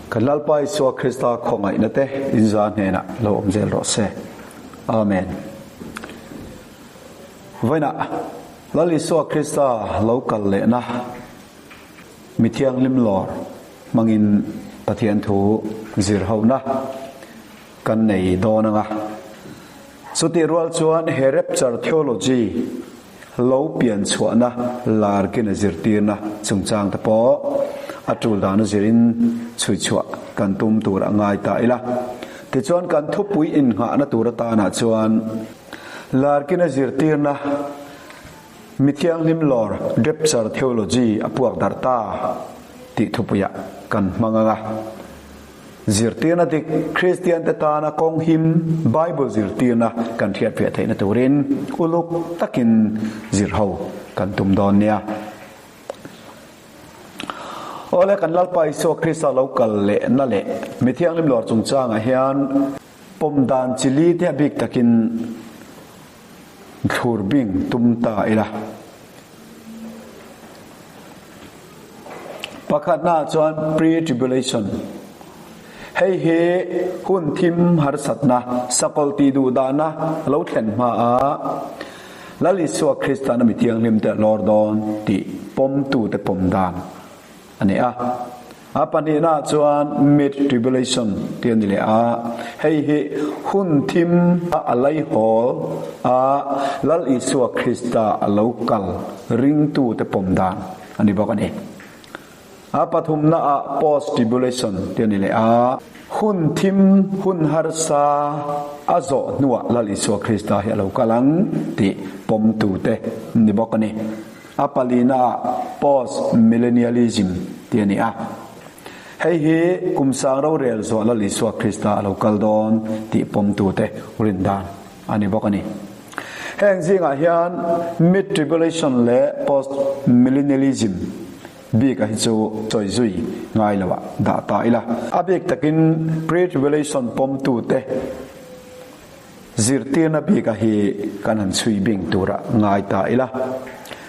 Kan Lalpa Isua Krista khawngaihna te inza hnenah lo awm zel rawh se. Amen. Vawiinah Lal Isua Krista lo kal lehna mi thianghlim lawr hmangin Pathian thu zir hona kan nei dawn anga. Chutih rual chuan he rapture theology lo pian chhuahna larkin a zirtirna chungchang te pawh a tul dan a zirin chhui chhuah kan tum tur a ngai ta ila. Tichuan kan thupui innghahna tur atanah chuan larkin a zirtirna mi thianghlim lawr rapture theology a puak darh ta tih thupuiah kan hmang ang a. Zirtirna dik, Kristiante tana kawng him Bible zirtirna kan hriatfiah theihna turin uluk takin zir ho kan tum dawn nia. Awle, kan Lalpa Isua Krista lo kal lehna leh mi thianghlim lawr chungchangah hian pawm dan chi li te a bik takin thlur bing tum ta ila. Pakhatnaah chuan pre-tribulation. Hei hi hun thim harsatna, sakawlh tih duh dahna lo thlen hmaah Lal Isua Krista'n a mi thianghlimte a lawr dawn tih pawmtute pawm dan a ni a. A pahnihnaah chuan mid-tribulation tih a ni leh a, hei hi hun thim a laihawl a Lal Isua Krista a lo kal ringtute pawm dan a ni bawk a ni. A pathumnaah post-tribulation tih a ni leh a, hun thim hun harsa a zawh hnuah Lal Isua Krista hi a lo kal ang tih pawmtute ni bawk a ni. A palinaah post-millennialism tih a ni a. Hei hi kum sang rorel zawh Lal Isua Krista a lo kal dawn tih pawmtute rin dan a ni bawk a ni. Heng zingah hian mid-tribulation leh post-millennialism bik a hi chu sawi zui ngai loah dah ta ila. A bik takin pre-tribulation pawmtute Zirtirna bika hi kan han chhui bing tura ngai ta ila.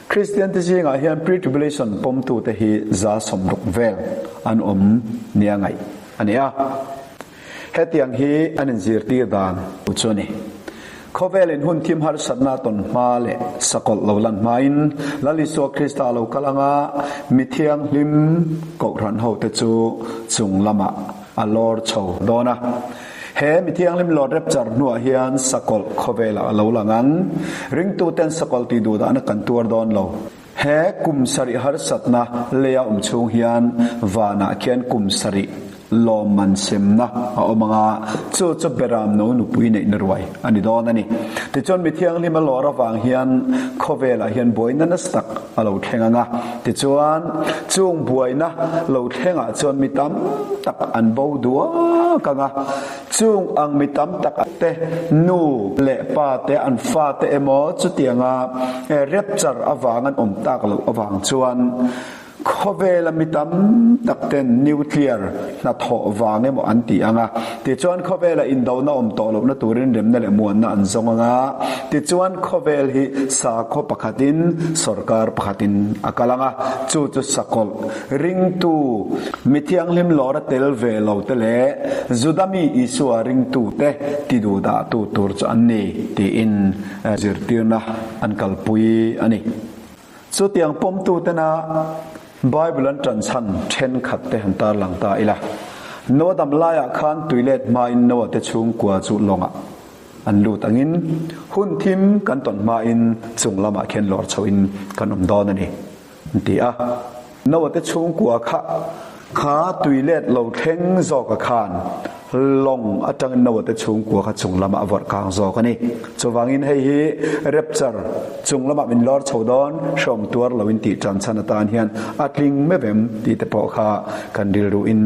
Kristiante zingah hian pre-tribulation pawmtute hi 60% vel an awm nia ngaih a ni a. Hetiang hi an inzirtir dan chu a ni. Khawvelin hun thim harsatna tawn hma leh sakawlh lo lan hmain Lal Isua Krista a lo kal anga mi thianghlim kohhran hote chu chung lamah a lawr chho dawn a. He mi thianghlim lawt rep char hnuah hian sakawlh khawvelah a lo lang ang. Ringtuten sakawlh tih duh dahna kan tuar dawn lo. He kum sarih harsatna leia awm chhung hian vanah khian kum sarih lawmman semna a awm ang a, chu chu Beram no nupui neihna ruai a ni dawn a ni. Tichuan mi thianghlim a lawr avang hian khawvelah hian buaina nasa tak a lo thleng ang a. Tichuan, chung buaina lo thlengah chuan mi tam tak an bo duak ang a. Chung ang mi tam tak te nu leh pa te an fa te emaw chutianga rapture avang an awm tak loh avang chuan Khawvela mi tam tak ten nuclear hnathawh vang emaw an ti ang a, tichuan khawvela indona awm tawh lohna turin remna leh muanna an zawng ang a, tichuan khawvel hi sakhaw pakhatin sorkar pakhatin a kal ang a, chu chu sakawlh ringtu mi thianghlim lawra tel ve lo te leh Juda mi Isua ringtu te ti duhdahtu tur chu an ni tiin zirtirna an kalpui a ni. Chutiang pawmtutena Bible an ṭan chhan ṭhenkhat te han tarlang ta ila. Noa dam laiah khan tuilet hmain Noa te chhungkua chu lawngah an lut angin hun thim kan tawn hmain chung lamah khian lawr chhoin kan awm dawn a ni, an ti a. Noa te chhungkua kha kha tuilet lo thleng zawka khan Lawng atangin Noah te chhungkua kha chung lamah a vawrh kang zawk a ni. Chuvangin hei hi rapture, chung lamah min lawr chho dawn, hreawm tuar loin tih tan chhan atan hian a tling meuh em tih te pawh kha kan rilruin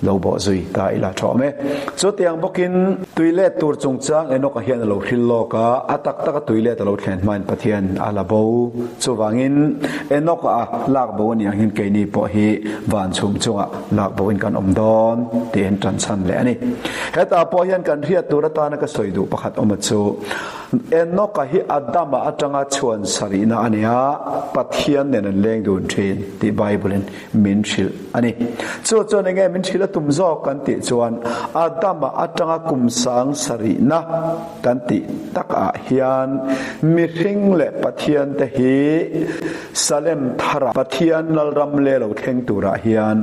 lo bawh zui ta ila tha awm e. Chutiang bawkin tui let tur chungchang Enoch-a hian a lo hril lawk a, a tak taka tui let a lo thlen hmain Pathian a la bo. Chuvangin Enoch-a lak bo a nih ang hian keini pawh hi van chhum chungah Lak boin kan awm dawn tih an ṭan chhan leh a ni. Hetah pawh hian kan hriat tur atana ka sawi duh pakhat awm a chu. Enoka hi Adama atanga chhuan sarihna a ni a, Pathian nen an leng dun thin tih Bible-in min hrilh a ni. Chu chuan enge min hrilh a tum zawk kan tih chuan Adama atanga kum sang sarihna kan tih takah hian mihring leh Pathian te hi Salem thara Pathian Lalram leh lo thleng turah hian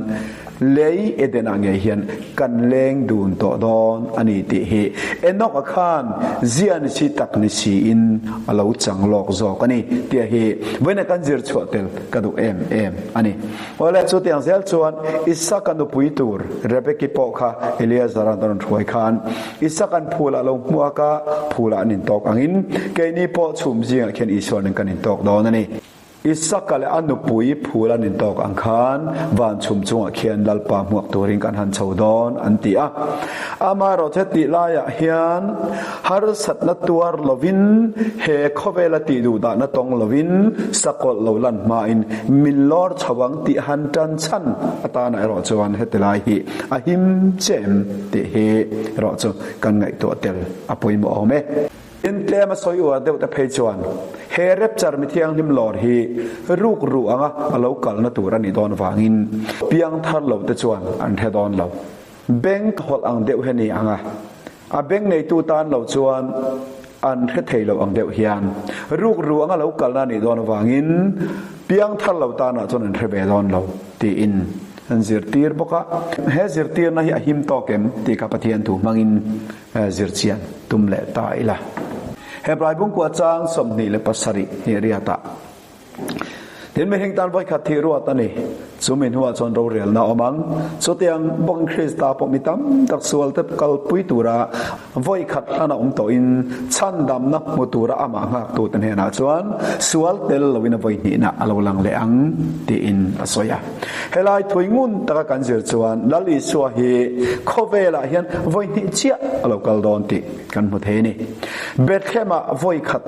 Lei Edenah ngei hian kan leng dun tawh dawn a ni tih hi Enoch-a khan zia ni si tak ni siin a lo chang lawk zawk a ni tih hi vawiin kan zir chhuah tel ka duh em em a ni. Awle, chutiang zel chuan Isaka nupui tur Rebeki pawh kha Eleazar-a'n a rawn hruai khan Isaka'n phulah lo hmuak a, phulah an intawk angin keini pawh chhum zingah khian Isua nen kan intawk dawn a ni. Isaka leh a nupui phul an intawk ang khan van chhum chungah khian Lalpa hmuak turin kan han chho dawn an ti a. Amaherawh chu hetih laiah hian harsatna tuar lovin he khawvela tih duh dahna tawng lovin sakawlh lo lan hmain min lawr chho ang tih han tan chhan atana erawh chuan heti lai hi a him che em tih hi erawh chu kan ngaihtuah tel a pawimawh awm e. In tlem a sawi uar deuh te phei chuan he rapture mi thianghlim lawr hi ruk ruh anga a lo kalna tur a nih dawn vangin piang thar lo te chuan an hre dawn lo. Bank hawlh ang deuh hi a ni ang a, a bank neitu tan lo chuan an hre thei lo ang deuh hian ruk ruh anga lo kalna a nih dawn vangin piang thar lo tanah chuan an hre ve dawn lo tiin an zirtir bawk a. He zirtirna hi a him tawk em tih kha Pathian thu hmangin Zirchian tum leh ta ila. Hebrai bungkua chang 27 hnih riatah Tin mihring tan vawikhat thih ruat a ni. Chu mi hnuah chuan rorelna a awm ang. Chutiang bawkin Krista pawh mi tam tak sualte kalpui tura vawikhat hlan a awm tawhin chhandamna hmu tura amah nghaktute hnenah chuan sual tel loin a vawihnihna a lo lang leh ang tiin a sawi a. Helai thui ngun taka kan zir chuan Lal Isua hi khawvelah hian vawi hnih chiah a lo kal dawn tih kan hmu thei a ni. Bethlehem-ah vawi khat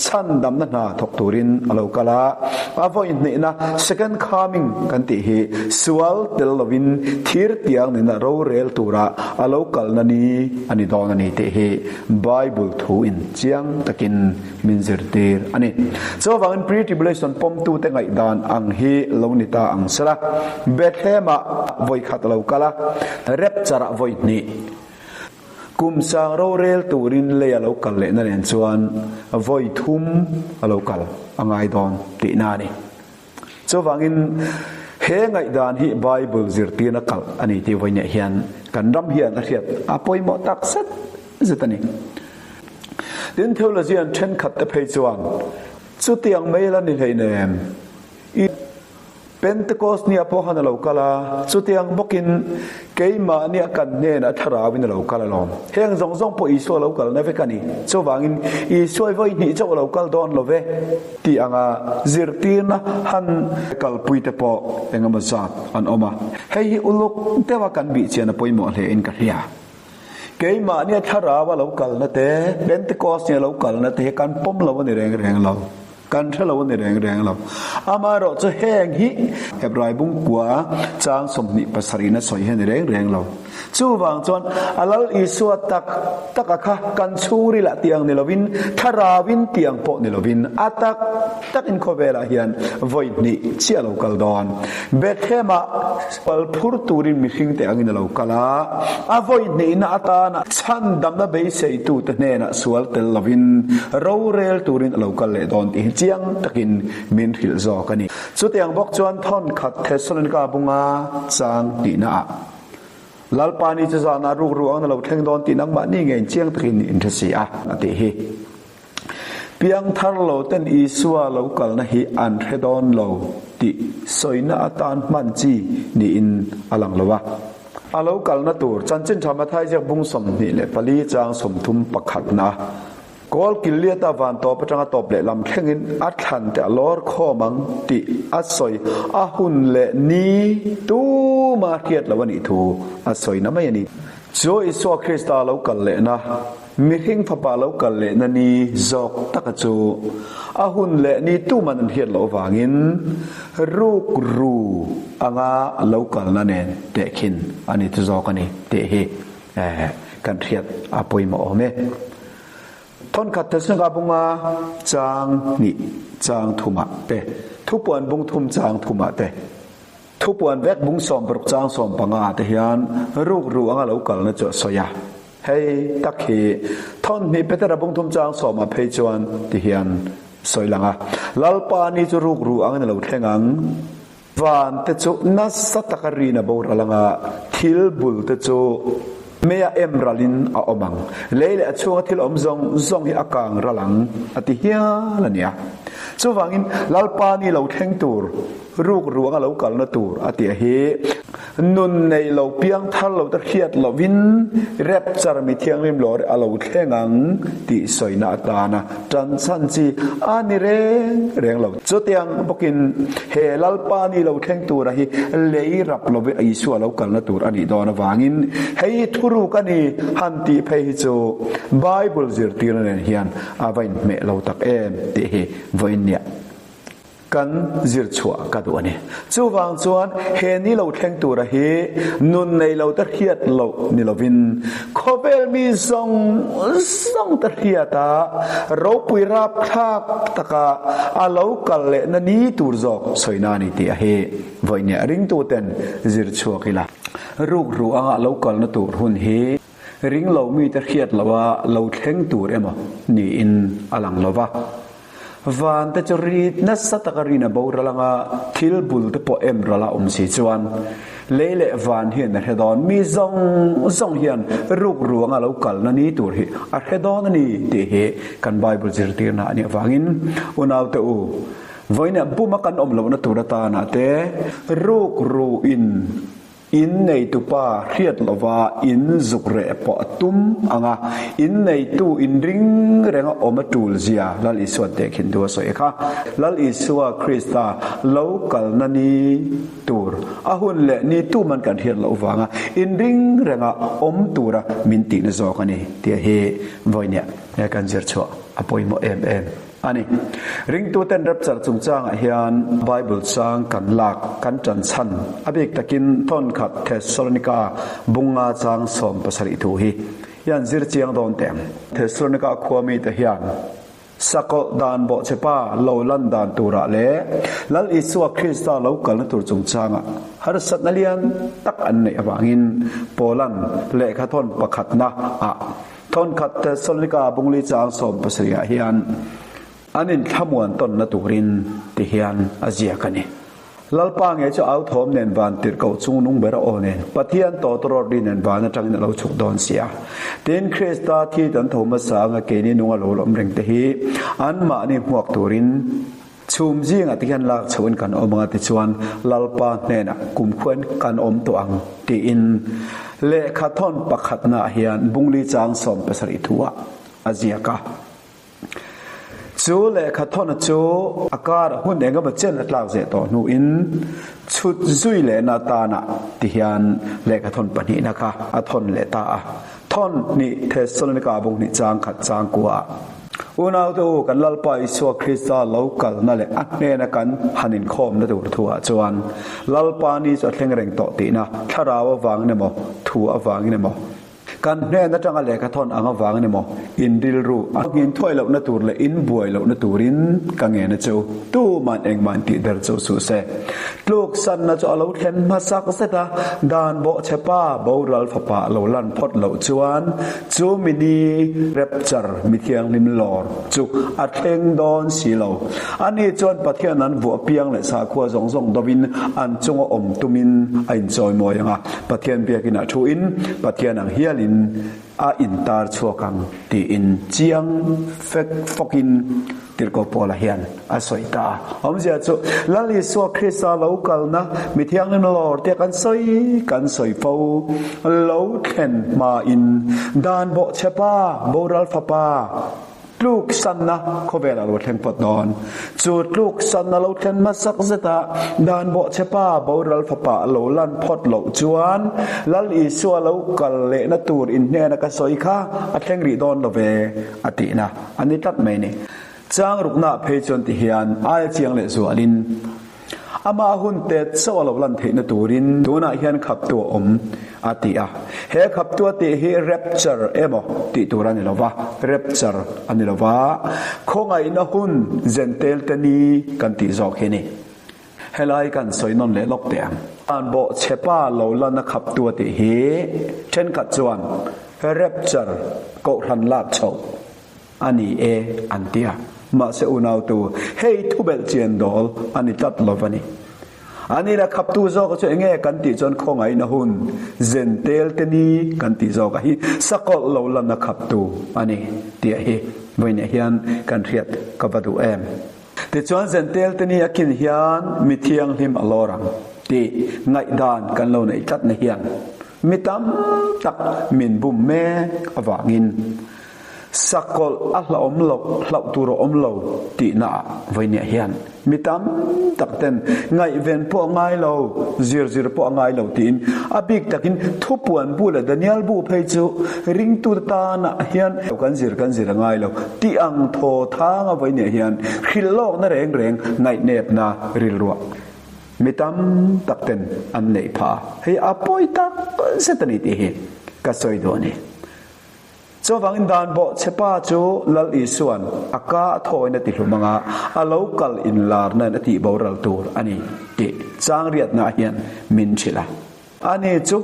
chhandamna hna thawk turin a lo kal a, a vawi hnihna second coming kan tih hi sual tel lovin thir tiang nena rorel tura a lo kalna ni a ni dawn a ni tih hi Bible thu in chiang takin min zirtir a ni. Chuvangin pre-tribulation pawmtute ngaihdan ang hi lo ni ta ang sela, Bethlehem-ah vawi khat a lo kal a, rapture-ah vawi hnih, kum sang rorel turin lei a lo kal lehna nen chuan vawi thum a lo kal a ngai dawn tihna a ni. Chuvangin he ngaihdan hi Bible zirtirna kalh a ni tih vawiinah hian kan ram hian a hriat a pawimawh tak zet zet a ni. Tin, theologian thenkhat te phei chuan chutiang mai la ni hleinem i Pentecost nia pawh khan a lo kal a, chutiang bawkin keimahnia kan hnenah thlarauin a lo kal alawm. Heng zawng zawng pawh Isua lo kalna vek a ni. Chuvangin Isua i vawi hnih chauh a lo kal dawn lo ve tih anga zirtirna han kalpui te pawh engemaw zat an awm a. Hei hi uluk deuha kan bihchian a pawimawh hle in ka hria. Keimahnia thlarau a lo kalna te, Pentecost nia lo kalna te hi kan pawm lo a ni reng reng lo. Kan hre lo a ni reng reng lo. Amaherawh chu heng hi Hebrai bungkua chang 27 na sawi hi a ni reng reng lo. Chuvang chuan a Lal Isua tak tak a kha kan chhungrilah tiang ni lovin, thlarauin tiang pawh ni lovin a tak tak in khawvelah hian vawi hnih chiah a lo kal dawn. Bethlehem-ah pal phur turin mihringte angin a lo kal a, a vawi hnihna atana chhandamna beiseitute hnenah sual tel lovin rorel turin a lo kal leh dawn tih hi chiang takin min hrilh zawk a ni. Chutiang bawk chuan thawnkhat Thessalonika bunga chang tihnaah, Lalpa ni chu zanah rukru ang na lo thleng dawn tih nangmahni ngeiin chiang takin in hre si a, a tih hi. Piangthar lo ten Isua lo kalna hi an hre dawn lo tih sawina atan hman chi niin a lang lo a. A lo kalna tur chanchin tha Mathai ziak bung 24 chang 30 pakhatna kawl kil liata van tawp atanga tawp leh lam thlengin a thlan te a lawr khawm ang tih a sawi a hun leh ni tuma hriat lo a nih thu a sawina mai a ni. Chu Isua Krista lo kal lehna Mihring fapa lo kal lehna ni zawk taka chu a hun leh ni tuman an hriat loh avangin ruk ru anga lo kalna nen tehkhin a ni chu zawk a ni tih hi kan hriat a pawimawh awm e. Thawnkhat Thesalonika bunga chang hnih chang thumah te, Thupuan bung thum chang thumah te, Thupuan vek bung 60 chang 15 te hian rukru anga lo kalna chu a sawi a. Hei tak hi thawn hnih Petera bung thum chang sawmah phei chuan ti hian sawi lang a, Lalpa ni chu rukru angin a lo thleng ang. Van te chu nasa taka rin a boral anga thil bul te chu meia em ralin a awm ang. Lei leh a chhunga thil awm zawng zawng hi a kang ral ang a ti hial a nia. Chuvangin Lalpa ni lo thleng tur Ruk ruang a lo kalna tur a tih hi nun nei lo piang thar lo te hriat lovin rapture mi thianghlim lawr a lo thleng ang tih sawina atana tan chhan chi a ni reng reng lo. Chutiang bawkin he Lalpa ni lo thleng tura hi lei rap lovin Isua lo kalna tur a nih dawn avangin hei hi thuruk a ni han tih phei hi chu Bible zirtirna nen hian a va inhmeh lo tak em tih hi vawiin nia. Kan zir chhuah ka duh a ni. Chuvang chuan he ni lo thleng tura hi nun nei lo te hriat loh ni lovin khawvel mi zawng zawng te hriat a ropui rapthlak taka a lo kal leh na ni tur zawk sawina a ni tih a hi vawinia ringtuten zir chhuak ila. Rukru anga lo kalna tur hun hi ring lo mite hriat loha lo thleng tur emaw niin a lang lova. Van te chu rit nasa taka rin a boral anga thil bul te pawh em ral a awm si chuan lei leh van hian a hre dawn. Mi zawng zawng hian ruk ruanga lo kalna ni tur hi a hre dawn a ni tih hi kan Bible zirtirna a nih avangin unaute u, vawiinah buma kan awm lohna tur atana te ruk ru in In neitupa hriat lova in zuk reh pawh a tum ang a, in neitu in ring renga awm a tul zia Lal Isua tehkhin thu a sawi kha. Lal Isua Krista lo kalna ni tur a hun leh ni tuman kan hriat loh vanga in ring renga awm tura min tihna zawk a ni tih hi vawinia kan zir chhuah a pawimawh em em. A ni. Ringtuten rapture chungchangah hian Bible chang kan lak, kan ṭan chhan a bik takin thawnkhat Thessalonika bunga chang 17 thu hi hian zir chiang dawn teh ang. Thessalonika khua mite hian sakawlh dan bawhchhepa lo lan dan turah leh Lal Isua Krista lo kalna tur chungchangah harsatna lian tak an neih avangin Paula'n lehkha thawn pakhatna ah Thawnkhat Thessalonika bungli chang 17 ah hian an inthlamuan tawnna turin ti hian a ziak a ni. Lalpa nge chu au thawm nen van tirhkoh chung nung ber a aw nen Pathian tawtawrawt ri nen van atangin a lo chhuk dawn si a. Tin, Krista thi tan tho hmasa anga keini nung a lo lawm reng te hi anmahni hmuak turin chhum zingah te hian lak chhohin kan awm anga tichuan Lalpa hnenah kumkhuain kan awm tawh ang tiin lehkha thawn pakhatnaah hian bungli chang 17 thuah a ziak a. Chu lehkha thawna chu a karah hun eng emaw chen a tlak zeh tawh hnuin chhut zui lehna atana ti hian lehkha thawn pahnihna kha a thawn leh ta a. Thawn hnih Thessalonika bung hnih chang khat chang kuaah. Unaute u, kan Lalpa Isua Krista lo kalna leh a hnena kan han inkhawmna tur thuah chuan Lalpa ni chu a thleng reng tawh tihna thlarau avangin emaw, thu avangin emaw, kan hnen atanga lehkha thawn ang avangin emaw, in rilru a nghin thuai lohna tur leh in buai lohna turin ka ngen a che u. Tuman engmah in tihder chu suh se. Tluksanna chu a lo thlen hmasak zet a, dan bawhchhepa boral fapa a lo lan phawt loh chuan Chu mini rapture, mi thianghlim lawr, chu a thleng dawn si lo. Ani chuan Pathian an vuah piang leh sakhua zawng zawng dovin an chunga awm tumin a inchawimawi ang a, Pathian biakinah thuin Pathian ang hialin a intar chhuak ang tiin chiang fek fawkin Tirhkoh Paula hian a sawi ta a. Awmzia chu Lal Isua Krista lo kalna mi thianghlim lawr tia kan sawi kan sawi fo lo thlen hmain dan bawhchhepa boral fapa tluksanna khawvelah lo thleng phawt dawn. Chu tluksanna lo thlen hmasak zeta dan bawhchhepa boral fapa lo lan phawt loh chuan Lal Isua lo kal lehna tur inhnena ka sawi kha a thleng rih dawn lo ve a tihna. A ni tlat mai ni. Chang ruknaah phei chuan ti hian aia chiang leh zualin amah hun tet chauh a lo lan theihna turin tunah hian khaptu a awm a ti a. He khaptu a tih hi rapture emaw tih tur a ni lo va. Rapture a ni lo va, khawngaihna hun Jentail te ni kan tih zawk hi a ni. Helai kan sawi nawn leh lawk teh ang. An bawh chhe pa lo lan a khap tu a tih hi thenkhat chuan Rapture kohhran lak chhoh a ni e an ti a. Mahse unautu, hei thubelh chian dawl a ni tlat lo va ni. An ina khaptu zawka chu enge kan tih chuan khawngaihna hun zen tel te ni kan tih zawka hi sakawlh lo lanna khaptu a ni tih hi vawiinah hian kan hriat ka va duh em. Tichuan zen tel te ni a kin hian mi thianghlim a lawr ang tih ngaihdan kan lo neih tlatna hian mi tam tak min bum mek avangin Sakawlh a hlauhawm lo, hlauh tur a awm lo tihna ah vawinia hian mi tam tak ten ngaihven pawh a ngai lo, zir zir pawh a ngai lo tiin a bik takin Thupuan bu leh Daniel bu phei chu ringtute tanah hian kan zir kan zir a ngai lo tih ang thaw thang a vawinia hian hrilh lawkna reng reng ngaihnepna rilruah mi tam tak ten an neih phah a, hei a pawi tak zet a ni tih hi ka sawi duh a ni. Chuvangin dan bawh che pa chu Lal Isua'n a ka a thawin a ti hlum anga a lo kal inlarnain a tih boral tur a ni tih changriatna hian min hrilh a. Ani chu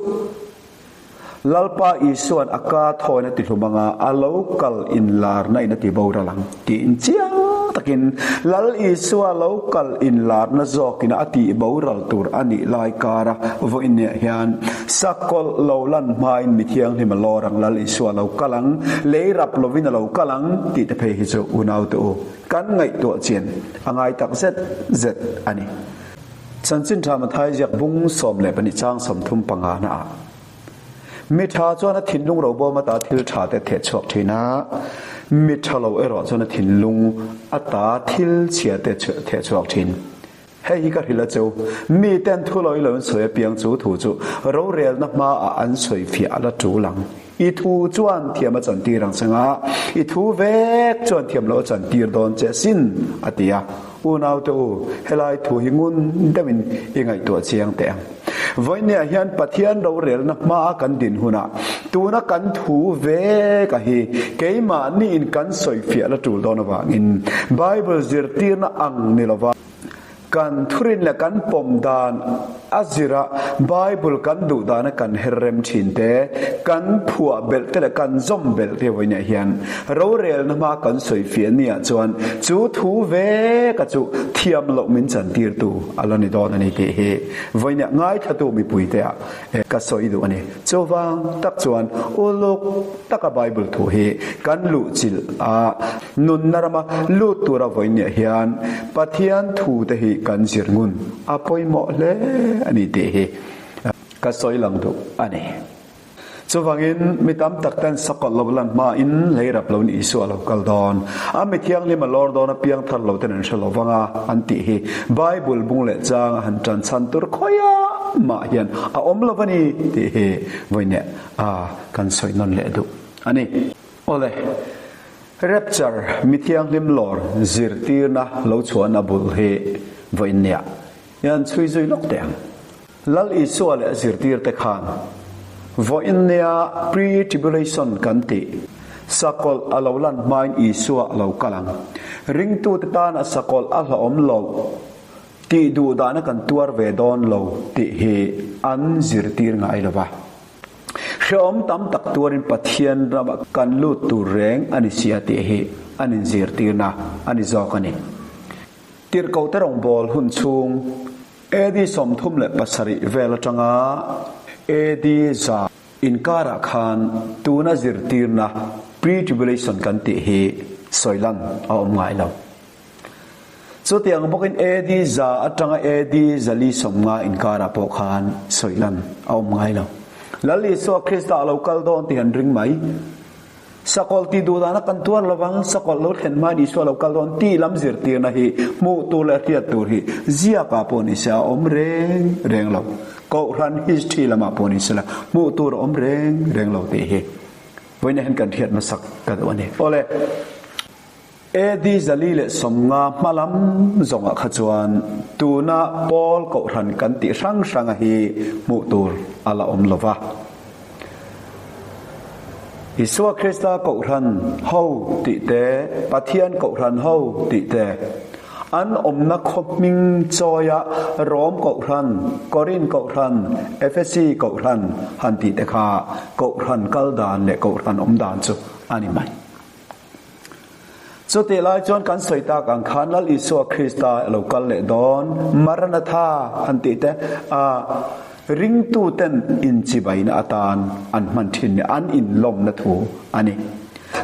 Lalpa Isua'n a ka thawin a ti hlum anga a lo kal inlarnain a ti boral ang tiin chiang takin Lal Isua lo kal inlarna zawkin a tih boral tur a nih lai kara vawiinniah hian Sakawlh lo lan hmain mi thianghlim a lawr ang, Lal Isua lo kal ang, lei rap lovin a lo kal ang tih te phei hi chu unaute u kan ngaihtuah chian a ngai tak zet zet a ni. Chanchin Tha Mathai ziak bung 12 chang 35 na ah mi tha chuan a thinlung robawm ata thil tha te theh chhuak thin a, mi tha lo erawh chuan a thinlung ata thil chhia te theh chhuak thin. Hei hi ka hrilh a cheu. Miten thu lo i lo in sawi apiang chu thu chu rorelna hmaah an sawi fiah a la tul ang. I thu chuan thiam a chantir ang changa i thu vek chuan thiam loh a chantir dawn che sin, a ti a. Unaute u, helai thu hi ngun deuhin i ngaihtuah chiang teh ang. Vawinia hian Pathian rorelna hmaa kan din hunah tuna kan thu vek a hi keimahniin kan sawi fiah la tul dawn avangin Bible zirtirna ang ni lova kan thurin leh kan pawm dan a zira Bible kan duh dana kan her rem thin te, kan phuah belh te leh kan zawm belh te vawinia hian rorelna hmaa kan sawi fiah niah chuan chu thu vek a chu thiam loh min chantirtu a la ni dawn a ni tih hi vawinia ngaithlatu mipuite ah ka sawi duh a ni. Chuvang tak chuan uluk taka Bible thu hi kan luhchilh a, nunna rama lut tura vawinia hian Pathian thu te hi kan zir ngun a pawimawh hle a ni tih hi ka sawi lang duh a ni. Chuvangin mi tam tak ten sakawlh lo lan hmain lei rap loin Isua a lo kal dawn. A mi thianghlim a lawr dawn a piang thar lo ten an hre lo vang a an tih hi Bible bung leh chang a han tan chhan tur khawiah mah hian a awm lo a ni tih hi vawiineh a kan sawi nawn leh duh a ni. Awle, Rapture, mi thianghlim lawr zirtirna lo chhuahna bul hi vawiinniah hian chhui zui lawk teh ang. Lal Isua leh a zirtirte khan vawiin nia pre-tribulation kan tih sakawlh a lo lan hmain Isua a lo kal ang. Ringtute tan a sakawlh a hlauhawm loh tih duh dahna kan tuar ve dawn lo tih hi an zirtir ngai lo va. Hrehawm tam tak tuarin Pathian ramah kan lut tur reng a ni sia tih hi an inzirtirna a ni zawk a ni. Tirhkohte rawngbâwl hun chhung AD 37 vel aṭanga AD 100 inkarah khan tuna zirtirna pre-tribulation kan tih hi sawi lan a awm ngai lo. Chutiang bawkin AD 100 aṭanga AD 450 inkarah pawh khan sawi lan a awm ngai lo. Lal Isua Krista a lo kal dawn tih an ring mai. Sakawlh tih duh dana kan tuar lovang, sakawlh lo thlen hmain Isua lo kal dawn tih lam zirtirna hi hmuh tur leh hriat tur hi ziakah pawh ni se a awm reng reng lo. Kohhran history lamah pawh ni sela hmuh tur a awm reng reng lo tih hi vawiin hian kan hriat hmasak ka duh a ni. Awle, AD 450 hma lam zawngah kha chuan tuna Paul kohhran kan tih hrang hranga hi hmuh tur a la awm lova. Isua Krista Kohhran ho tih te, Pathian Kohhran ho tih te, an awmna khaw hming chawia Rom Kohhran, Korin Kohhran, Efesi Kohhran han tih te kha Kohhran kal dan leh Kohhran awm dan chu a ni mai. Chutih lai chuan kan sawi tak ang khan Lal Isua Krista a lo kal leh dawn, Maranatha han tih te a ringtuten inchibaina atan an hman thin leh an inlawmna thu a ni.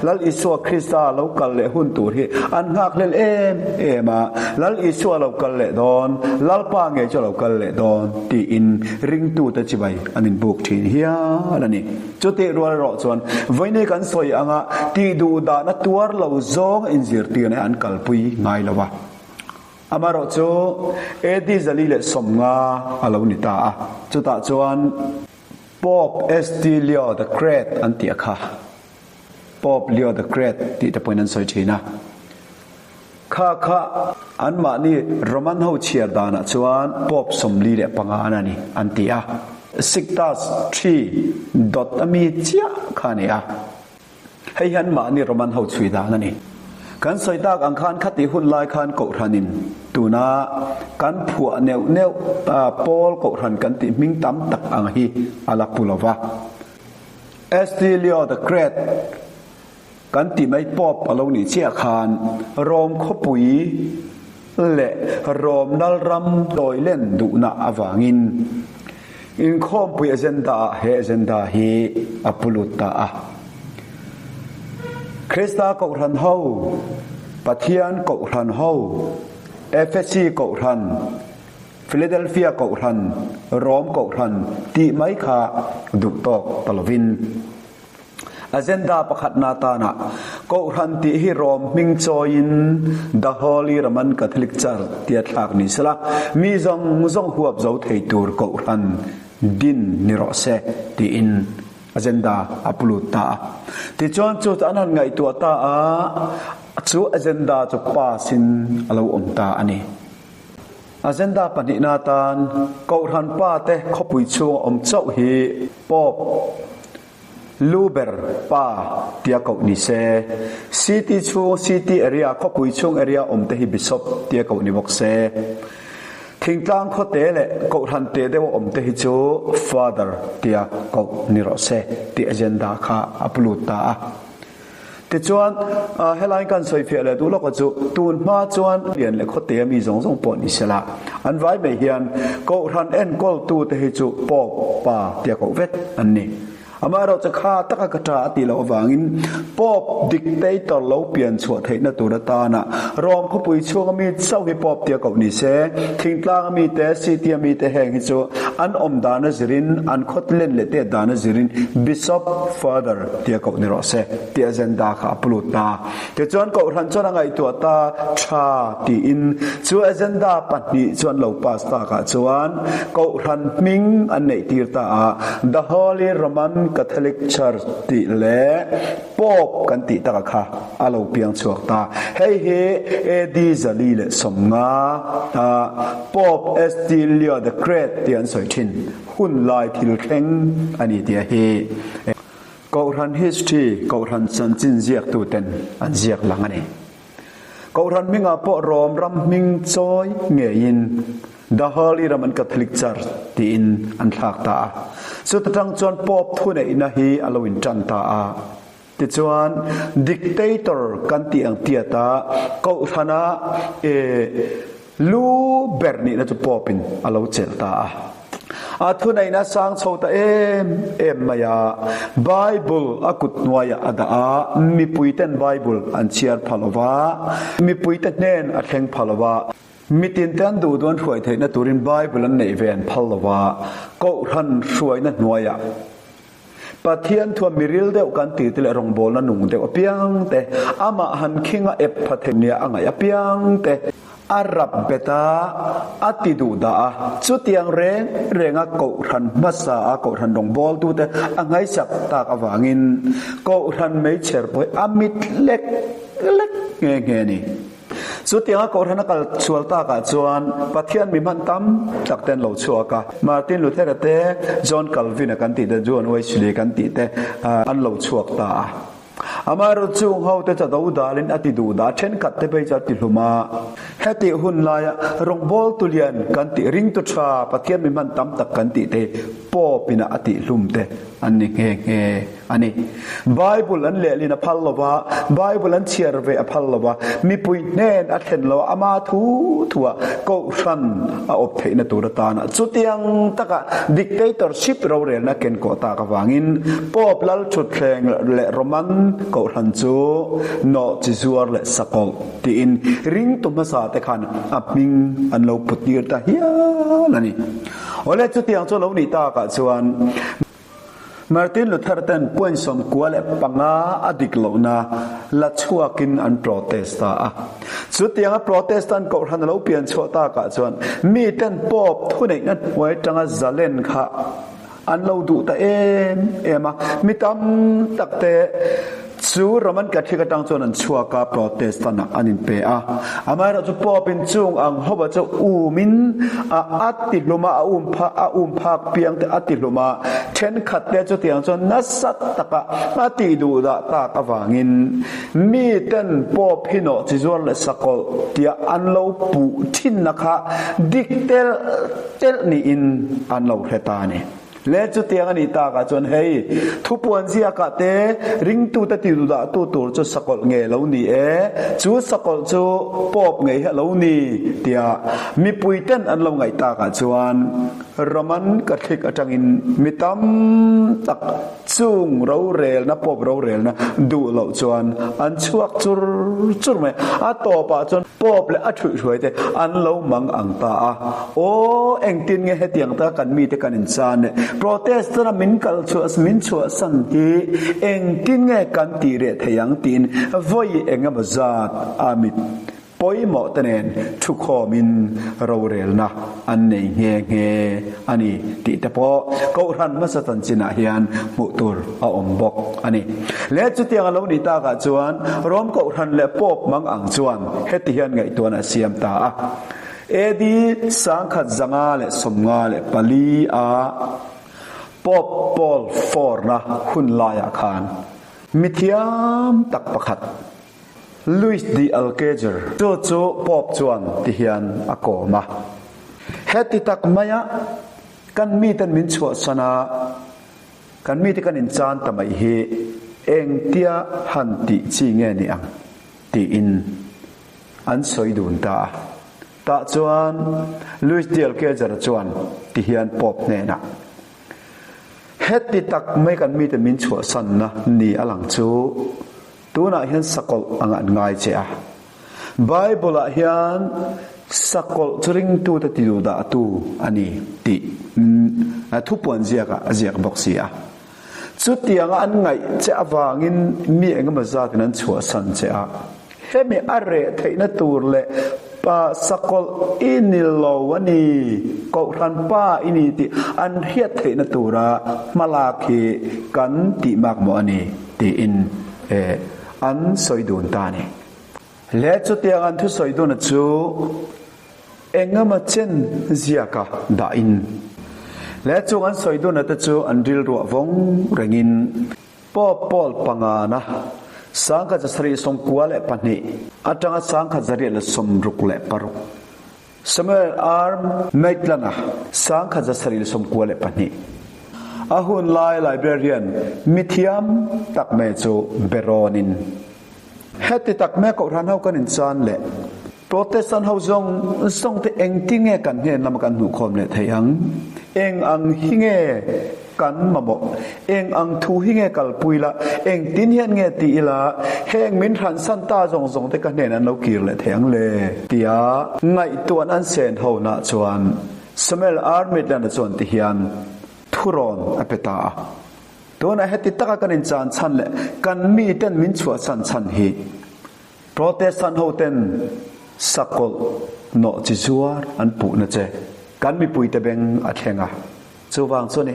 Lal Isua Krista lo kal leh hun tur hi an nghakhlel em em a, Lal Isua lo kal leh dawn, Lalpa ngei chu a lo kal leh dawn tiin ringtute chibai an inbuk thin hial a ni. Chutih rual erawh chuan vawiinei kan sawi anga tih duh dahna tuar lo zawng inzirtirna an kalpui ngai lo a. Amaherawh chu AD 450 a lo ni ta a, chutah chuan Pope ST Leo the Great an tih a kha. Pope Leo the Great tih te pawhin an sawi thin a. Kha kha anmahni Roman ho chhiar danah chuan Pope 45 an a ni an ti a. Sixtus ii dawt a mi chiah kha a ni a. Hei hi anmahni Roman ho chhui dan a ni. Kan sawi tak ang khan khatih hun lai khan Kohhranin tuna kan phuah neuh neuh Paul Kohhran kan tih hming tam tak ang hi a la pu lo va. ST Leo the Great Kan ti mai Pope a lo nih chiah khan Rome khawpui leh Rome lalram tawilen duhna avangin inkhawmpui agenda ah he agenda hi a pu lut ta a. Krista Kohhran ho, Pathian Kohhran ho, Efesi Kohhran, Philadelphia Kohhran, Rome Kohhran tih mai kha duh tawk ta lovin, Agenda pakhatna atana Kohhran tih hi Rom hming chawiin The Holy Roman Catholic Church tia thlak ni sela, mi zawng zawng huap zo thei tur Kohhran din ni rawh se tiin agenda a pu lut ta a. Tichuan chu chu an han ngaihtuah ta a, chu agenda chu pass in a lo awm ta a ni. Agenda pahnihna atan Kohhran pa te khawpui chhunga awm chauh hi Pope Luber pa tia koh ni se. City chhung, city area, khawpui chhung area awm te hi Bishop tia koh ni bawk se. Thingtlang khawte leh Kohhran te deuha awm te hi chu Father tia koh ni rawh se tih agenda kha a pu lut ta a. Tichuan, helaiin kan sawifiah leh duh lawka chu tun hma chuan lian leh khawte a mi zawng zawng pawh ni sela, an vai mai hian Kohhran enkawltute hi chu Pope pa tia koh vek an ni. Amaherawhchu kha taka ka ṭa a tih loh avangin Pope dictator lo pian chhuah theihna tur atana Rome khawpui chhunga mi chauh hi Pope tia koh ni se, thingtlanga mite, city a mite heng hi chu an awm dan a zirin, an khawt len leh tet dan a zirin Bishop, Father, tia koh ni rawh se tih agenda kha a pu lut ta. Tichuan Kohhran chuan a ngaihtuah ta tha tiin chu agenda pahnih chu an lo pass takah chuan Kohhran hming an neih tir ta a, The Holy Roman Catholic Church tih leh Pope kan tih taka kha a lo piang chhuak ta. Hei hi AD 450 a Pope ST Leo the Great tih an sawi thin hun lai thil thleng a ni tih a hi. Kohhran history, Kohhran chanchin ziaktuten an ziak lang a ni. Kohhran hmingah pawh Rom ram hming chawi ngeiin The Holy Roman Catholic Church tiin an thlak ta a. Chuta tang chuan Pope thuneihna hi a lo intan ta a. Tichuan, dictator kan tih ang tiata Kohhrana e lu ber nihna chu Pope-in a lo chelh ta a. A thuneihna sang chho ta em em mai a, Bible a kut hnuaiah a dah a, mipuiten Bible an chhiar pha lo va, mipuite hnen a thleng pha lo va, mitin te an duh duh an hruai theihna turin Bible an neih ve an phal lo va, Kohhran hruaina hnuaiah Pathian thua miril deuh kan tih te leh rawngbawlna nung deuh apiang te, amah han khinga ep pha thei nia a ngaih apiang te, a rap bet a, a ti duh dah a, chutiang reng renga Kohhran hmasa a Kohhran rawngbawltu te a ngaihsak tak avangin Kohhran meichher pawh hi a mit lek lek nghe nghe a ni. Chutianga Kohhran a kal sual takah chuan Pathian mi hman tam tak te an lo chhuak a, Martin Luther-a te, John Calvin-a kan tih te, John Wesley kan tih te an lo chhuak ta a. Amaherawh chung ho te chu a do dalin a ti duh dah, thenkhat te phei chu a ti hlum a. Hetih hun laia rawngbawltu lian kan tih, ringtu tha, Pathian mi hman tam tak kan tih te hi Pope ina a tih hlum te an ni nghe nghe a ni. Bible an lehlin a phal lo va, Bible an chhiar ve a phal lo va, mipui hnen a thlen lo a, ama thu thua Kohhran a awp theihna tur atana chutiang taka dictatorship rorelna ken kawh tak avangin Pope lal thutthleng leh Roman Kohhran chu nawh chi zuar leh sakawlh tiin ringtu hmasa te khan a hming an lo put tir ta hial a ni. Awle chutiang chu lo nih takah chuan Martin Luther ten point 95 a dik lohna la chhuakin an protest ta a. Chutianga Protestant kohhran a lo pian chhuah takah chuan mi ten Pope thuneihna hnuai tanga zalen kha an lo duh ta em em a. Mi tam tak te chu Roman Catholic atang chuan an chhuak a, Protestant ah an inpe a. Amaherawhchu Pope in chung ang hova chu umin a a ti hlum a, a um phak a um phak piang te a ti hlum a, thenkhat te chutiang chuan nasa taka a tih duh dah tak avangin mi ten Pope hi nawh chi zuar leh sakawlh tia an lo puh thinna kha dik telh telh niin an lo hre ta a ni. Le chutiang a nih takah chuan hei, thupuan ziakah te ringtute ti dudahtu tur chu sakawlh nge lo ni e, chu sakawlh chu Pope ngei hi a lo ni tia mipuiten an lo ngaih takah chuan Roman Catholic atangin mi tam tak chung rorelna, Pope rorelna duh loh chuan an chhuak chur chur mai. A tawpah chuan Pope leh a thuihhruai te an lo mang ang ta a. Aw, engtin nge hetiang taka kan mite kan inchan le? Protestant a min kal chhuah, min chhuahsan hi engtin nge kan tih reh thei ang tiin vawi eng emaw zat a mit pawimawh te nen thukhawmin rorelna an nei nghe nghe a ni tih te pawh Kohhran hmasa chanchinah hian hmuh tur a awm bawk a ni. Le chutiang a lo nih takah chuan Rom Kohhran leh Pope mang ang chuan heti hian ngaihtuahna a siam ta a. AD 1554 a Pope Paul IV-na hun laiah khan mithiam tak pakhat Luis de Alcazer chu chu Pope chuan ti hian a kawm a, Heti tak maia kan miten min chhuahsan a, kan mite kan inchan ta mai hi engtia han tih chi nge ni ang? tiin An sawi dun ta a. Tah chuan Louis Dielkezer chuan ti hian Pope hnenah, Heti tak mai kan mite min chhuahsanna ni a lang chu tunah hian sakawlh anga an ngai che a. Bible-ah hian sakawlh chu ringtute ti duhdahtu a ni tih thupuan ziakah a ziak bawk si a. Chutianga an ngaih che avangin mi engemaw zatin an chhuahsan che a. Hemi a reh theihna tur leh pa sakawlh i ni lo a ni, Kohhran pa i ni tih an hriat theihna tura hmalak hi kan tih mak maw a ni tiin an sawi dun ta a ni. Le chutiang an thusawi duna chu engemaw chen ziaka dahin le chung an sawi duna te chu an rilruah vawng rengin Pope Paul pangana 1792 atanga 1866 Samuel R. Maitland-a 1792 a hun lai librarian mithiam tak mai chu berawnin heti tak mai Kohhran ho kan inchan leh Protestant ho zawng zawng te engtin nge kan hnen lama kan hmuhkhawm leh thei ang? Eng ang hi nge kan mamawh? Eng ang thu hi nge kalpui la? Engtin hian nge ti ila heng min hransan ta zawng zawng te ka hnen an lo kir leh thei ang le? Tia ngaihtuahna an sen ho nah chuan Samuel R. Maitland-a chuan ti hian thurawn a pe ta a. Tunah heti taka kan inchan chhan leh kan miten min chhuahsan chhan hi Protestant ho ten sakawlh nawh chi zuar an puhna che kan mipuite beng a thleng a, chuvang chu ni.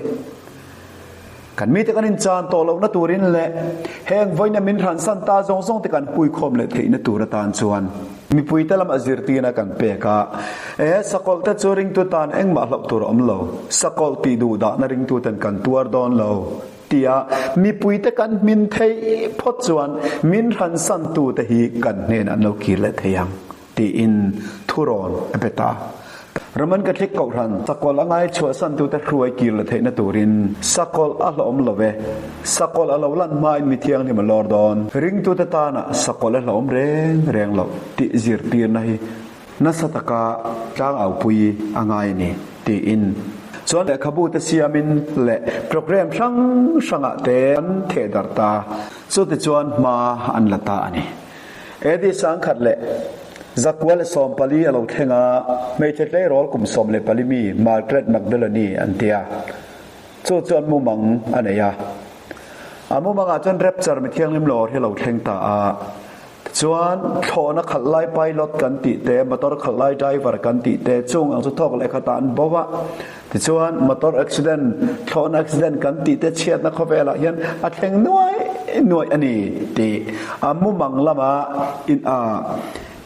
Kan mite kan inchan tawh lohna turin leh heng vawiina min hransan ta zawng zawng te kan huikhawm leh theihna tur atan chuan. Mipuite lama zirtirna kan pek a, e, sakawlh te chu ringtu tan engmah hlauh tur a awm lo, sakawlh tih duh dahna ringtuten kan tuar dawn lo tia mipuite kan hmin theih phawt chuan min hransantute hi kan hnenah an lo kir leh thei ang. Tiin thurawn a pe ta. Roman Catholic Kohhran sakawlh a ngai chhuahsantute hruai kir la theihna turin sakawlh a hlawhawm lo ve. Sakawlh a lo lan hmain mi thianghlim a lawr dawn. Ringtute tana sakawlh a hlawhawm reng reng loh tih zirtirna hi nasa taka tlangaupui a ngai a ni, tiin. Chuan lehkhabute siamin leh program hrang hrangah te an thehdarh ta. Chutichuan hma an la ta a ni. AD 1114 a lo thleng a, hmeichhe tleirawl kum 14 mi Margaret Magdalene an ti a, chu chuan mumang a nei a. A mumangah chuan rapture mi thianghlim lawr hi a lo thleng ta a, tichuan thlawhna khalh lai pilot kan tih te, motor khalh lai driver kan tih te chung ang chu thawk leh khatah an bo a, tichuan motor accident, thlawhna accident kan tih te chhiatna khawvelah hian a thleng nuai nuai a ni tih a mumang lama in a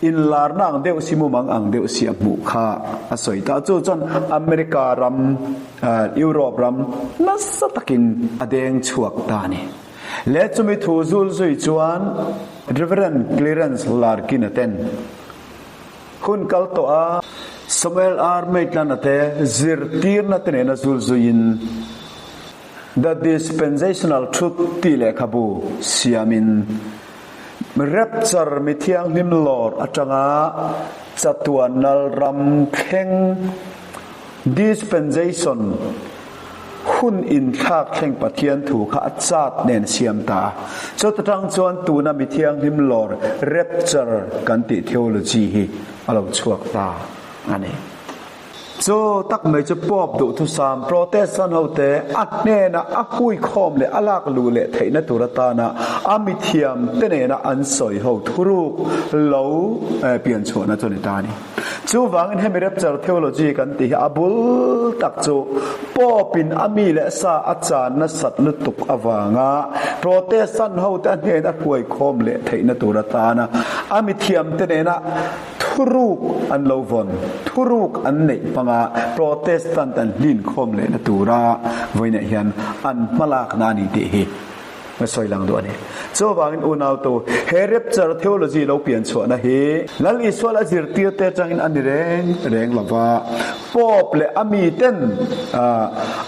inlarna ang deuh si mumang ang deuh si a hmuh kha a sawi ta. Chu chuan America ram, Europe ram nasa takin a deng chhuak ta a ni. Leh chumi thu zul zui chuan Reverend Clarence Larkin-a ten Hun kal tawh a, Samuel R. Maitland-a te zirtirna te nena zul zuiin The Dispensational Truth tih lehkhabu siamin Rapture mi thianghlim lawr atanga chatuan nal ram thleng Dispensation hun inthlak thleng Pathian thu kha a chat nen siam ta a. Chawt atang chuan tuna mi thianghlim lawr rapture kan tih theology hi a lo chhuak ta a ni. Chu tak mai chu Pope duhthusam Protestant hote a hnena a huikhawm leh a lak luh leh theihna tur atana a mithiam te nena an sawi ho thuruk lo pianchhuahna chu a ni ta a ni. Chuvangin hemi rapture theology kan tih hi a bul tak chu Pope-in a mi leh sa a chan nasat lutuk avanga Protestant hote a hnen a hruaikhawm leh theihna tur atana a mithiamte nena thuruk an lo vawn, thuruk an neih hmanga Protestant an hlinkhawm lehna tura vawiinah hian an hmalakna a ni tih hi Ka sawi lang duh a ni. Chuvangin unautu, he rapture theology lo pian chhuahna hi Lal Isual a zirtirte atangin a ni reng reng lo va, Pope leh a miten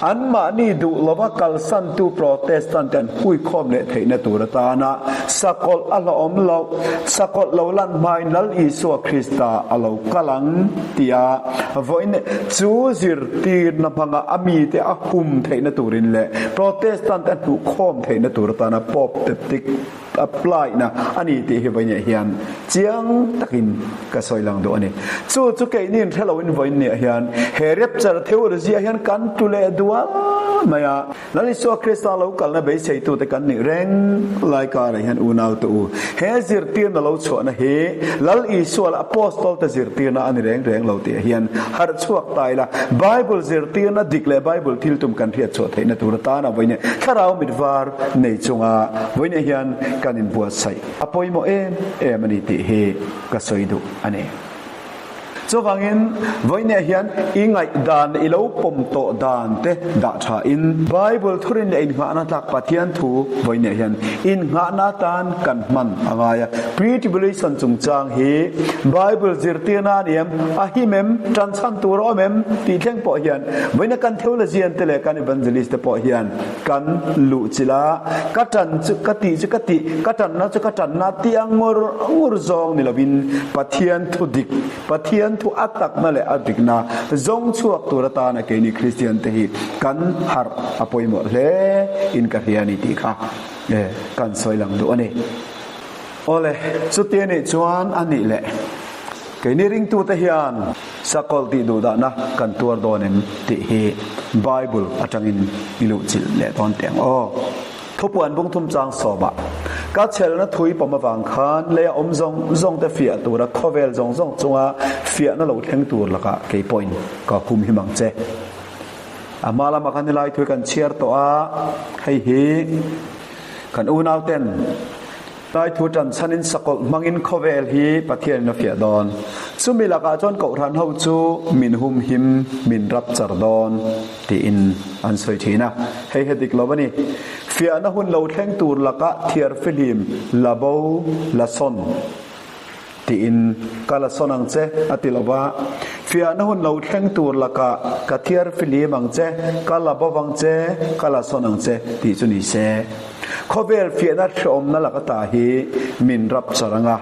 anmahni duh lova kalsantu Protestant te an huikhawm leh theihna tur atana sakawlh a hlawhawm loh, sakawlh lo lan hmain Lal Isua Krista a lo kal ang tia vawiin chu zirtirna hmanga a mite a hum theihna turin leh Protestant a hnuhkhawm theihna tur atana Pope tactic apply na a ni tih hi vawiinah hian chiang takin ka sawi lang duh a ni. Chu chu keini in hre loin vawiinniah hian he rapture theology ah hian kan tlu leh dual mai a. Lal Isua Krista lo kalna beiseitute kan nih reng lai karah hian unaute u, he zirtirna lo chhuahna hi Lal Isua leh Apostol te zirtirna a ni reng reng lo tih hian harh chhuak ta ila, Bible zirtirna dik leh Bible thil tum kan hriat chhuah theihna tur atana vawiin thlarau mit var nei chunga vawiin hian kan inbuatsaih a pawimawh em em a ni tih hi ka sawi duh a ni. Chuvangin, vawiinah hian i ngaihdan i lo pawm tawh dan te dah tha in, Bible thurin leh innghahna tlak Pathian thu vawiinah hian innghahna atan kan hman a ngai a. Pre-tribulation chungchang hi Bible zirtirna a ni em? A him em? Tan chhan tur a awm em? Tih thleng pawh hian vawiina kan theologian te leh kan evangelist te pawh hian kan luh chilh a, ka tan chu ka tih chu ka tih, ka tanna chu ka tanna tih ang ngur ngur zawng ni lovin Pathian thu dik, Pathian thu a takna leh a dikna zawng chhuak tur atana keini Kristian te hi kan harh a pawimawh hle in ka hria a ni tih kha kan sawi lang duh a ni. Awle, chuti anih chuan a nih leh keini ringtute hian sakawlh tih duhdahna kan tuar dawn em tih hi Bible atangin i luhchilh leh dawn teh ang aw. Thupuan bung thum chang sawmah ka chhelna thui pawm avang khan lei a awm zawng zawng te fiah tura khawvel zawng zawng chunga fiahna lo thleng tur lakah kei pawhin ka hum him ang che. A hma lamah khan helai thu hi kan chhiar tawh a, hei hi kan unauten. Lai thu ṭan chhanin sakawlh hmangin khawvel hi Pathianin a fiah dawn. Chumi lakah chuan Kohhran ho chu min humhim, min rap char dawn tiin an sawi ṭhin a. Hei he dik lo a ni. Fiahna hun lo thleng tur lakah thiar fihlim la bo la sawn. Tiin ka la sawn ang che, a ti lo va. Fiahna hun lo thleng tur lakah ka thiar fihlim ang che, ka la bo vang che, ka la sawn ang che tih chu ni se. Khawvel fiahna hrehawmna laka ta hi min rap char ang a,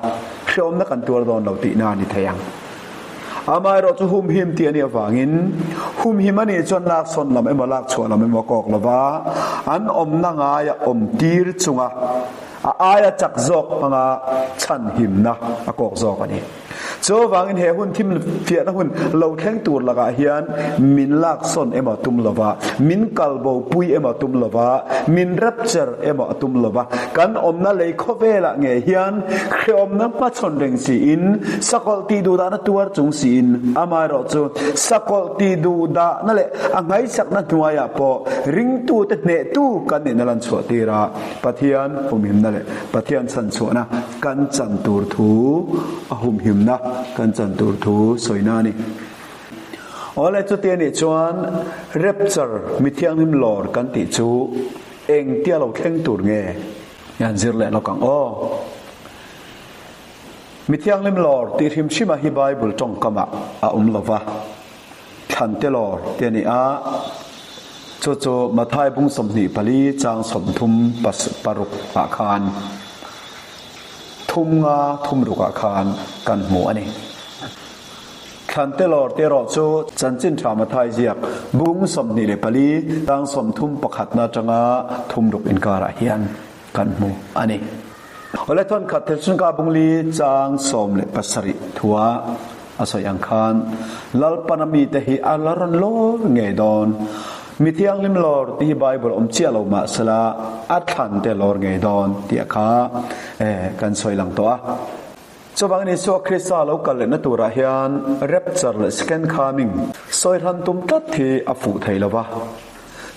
hrehawmna kan tuar dawn lo tihna a ni thei ang. Amaherawh chu humhim tih a nih avangin humhim a nih chuan lak sawn lam emaw lak chhuah lam emaw a kawk lo va, an awmna ngaia awm tir chunga A aia chak zawk hmanga chhanhimna a kawk zawk a ni. Chuvangin he hun thim fiahna hun lo thleng tur lakah hian min laksawn emaw tum lova, min kalbopui emaw tum lova, min rapture emaw a tum lova, kan awmna lei khawvelah ngei hian hrehawmna hmachhawn reng siin, sakawlh tih duhdahna tuar chung siin, amaherawh chu sakawlh tih duhdahna leh a nghaisakna hnuaiah pawh ringtute hnehtu kan nihna lan chhuah tir a. Pathian humhimna leh Pathian chhanchhuahna kan chan tur thu a humhimna kan chan tur thu sawina a ni. Awle chuti a nih chuan rapture mithianghlim lawr kan tih chu engtia lo thleng tur nge i han zir leh lawk ang aw. Mithianghlim lawr tih hrim hrima hi Bible tawngkamah a awm lova. Thlan te lawr te a ni a, chu chu Mathai bung 24 chang 30 paruk ah khan thum nga thum ruk ah khan kan hmu a ni. Thlan te lawr te erawh chu Chanchin Tha Mathai ziak bung 24 chang 31 na atanga thum ruk inkarah hian kan hmu a ni. Awle thawnkhat Thesalonika bung li chang 17 thua a sawi ang khan Lalpana mite hi a la rawn lawr ngei dawn. Mi thianghlim lawr tih hi Bible awm chiah lo mahsela a thlan te lawr ngei dawn tih a kha kan sawi lang tawh a. Chuvangin Isua Krista lo kal lehna turah hian rapture leh second coming sawi hran tum tlat hi a fuh thei lo va.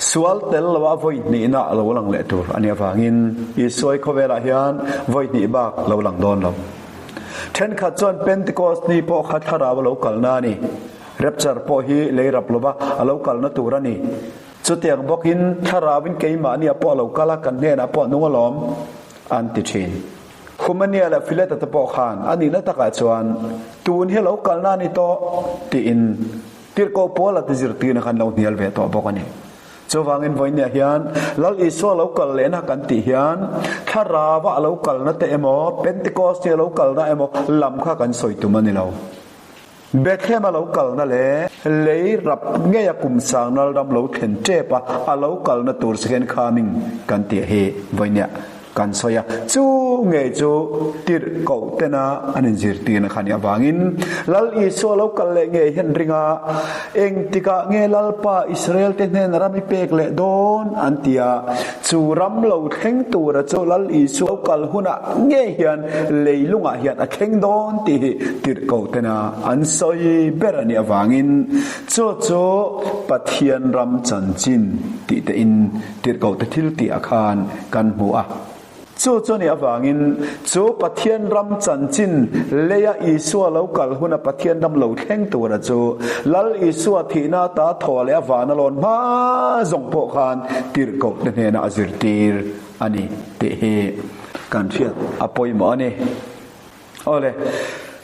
Sual tel loa vawi hnihna a lo lang leh tur a nih avangin Isuai khawvelah hian vawi hnih bak lo lang dawn lo. Thenkhat chuan Pentecost ni pawh kha thlarau a lo kalna a ni. Rapture pawh hi lei rap lova a lo kalna tur a ni. Chutiang bawkin thlarauin keimahni ah pawh a lo kal a, kan hnenah pawh a nung alawm an ti thin. Humania leh Phileta te pawh khan a nihna takah chuan tun hi a lo kalna a ni tawh tiin Tirhkoh Paula te zirtirna khan lo hnial ve tawh bawk a ni. Chuvangin vawinia hian Lal Isua lo kal lehna kan tih hian Thlarauva a lo kalna te emaw, Pentecost-i a lo kalna emaw lam kha kan sawi tum a ni lo. Bethlehem a lo kalna leh lei rap ngeia kum sang nal ram lo thlen tep a a lo kalna tur second coming kan tih hi vawinia Kan sawi a, chu ngei chu tirhkoh tena an inzirtirna kha nih avangin Lal Isua lo kal leh ngei hian ring a, engtikah nge Lalpa Israel te hnena ram i pek leh dawn an ti a, chu ram lo thleng tura chu Lal Isua lo kal hunah ngei hian leilungah hian a thleng dawn tih hi tirhkoh tena an sawi ber a nih avangin chu chu Pathian ram chanchin tih tein Tirhkoh te thil tih ah khan kan hmu a. Chu chu nih avangin chu Pathian ram chanchin leia Isua lo kal huna Pathian ram lo thleng tura chu Lal Isua thihna ata thaw leh a van a lawn hma zawng pawh khan tirhkoh te hnenah a zirtir a ni tih hi kan hriat a pawimawh a ni. Awle,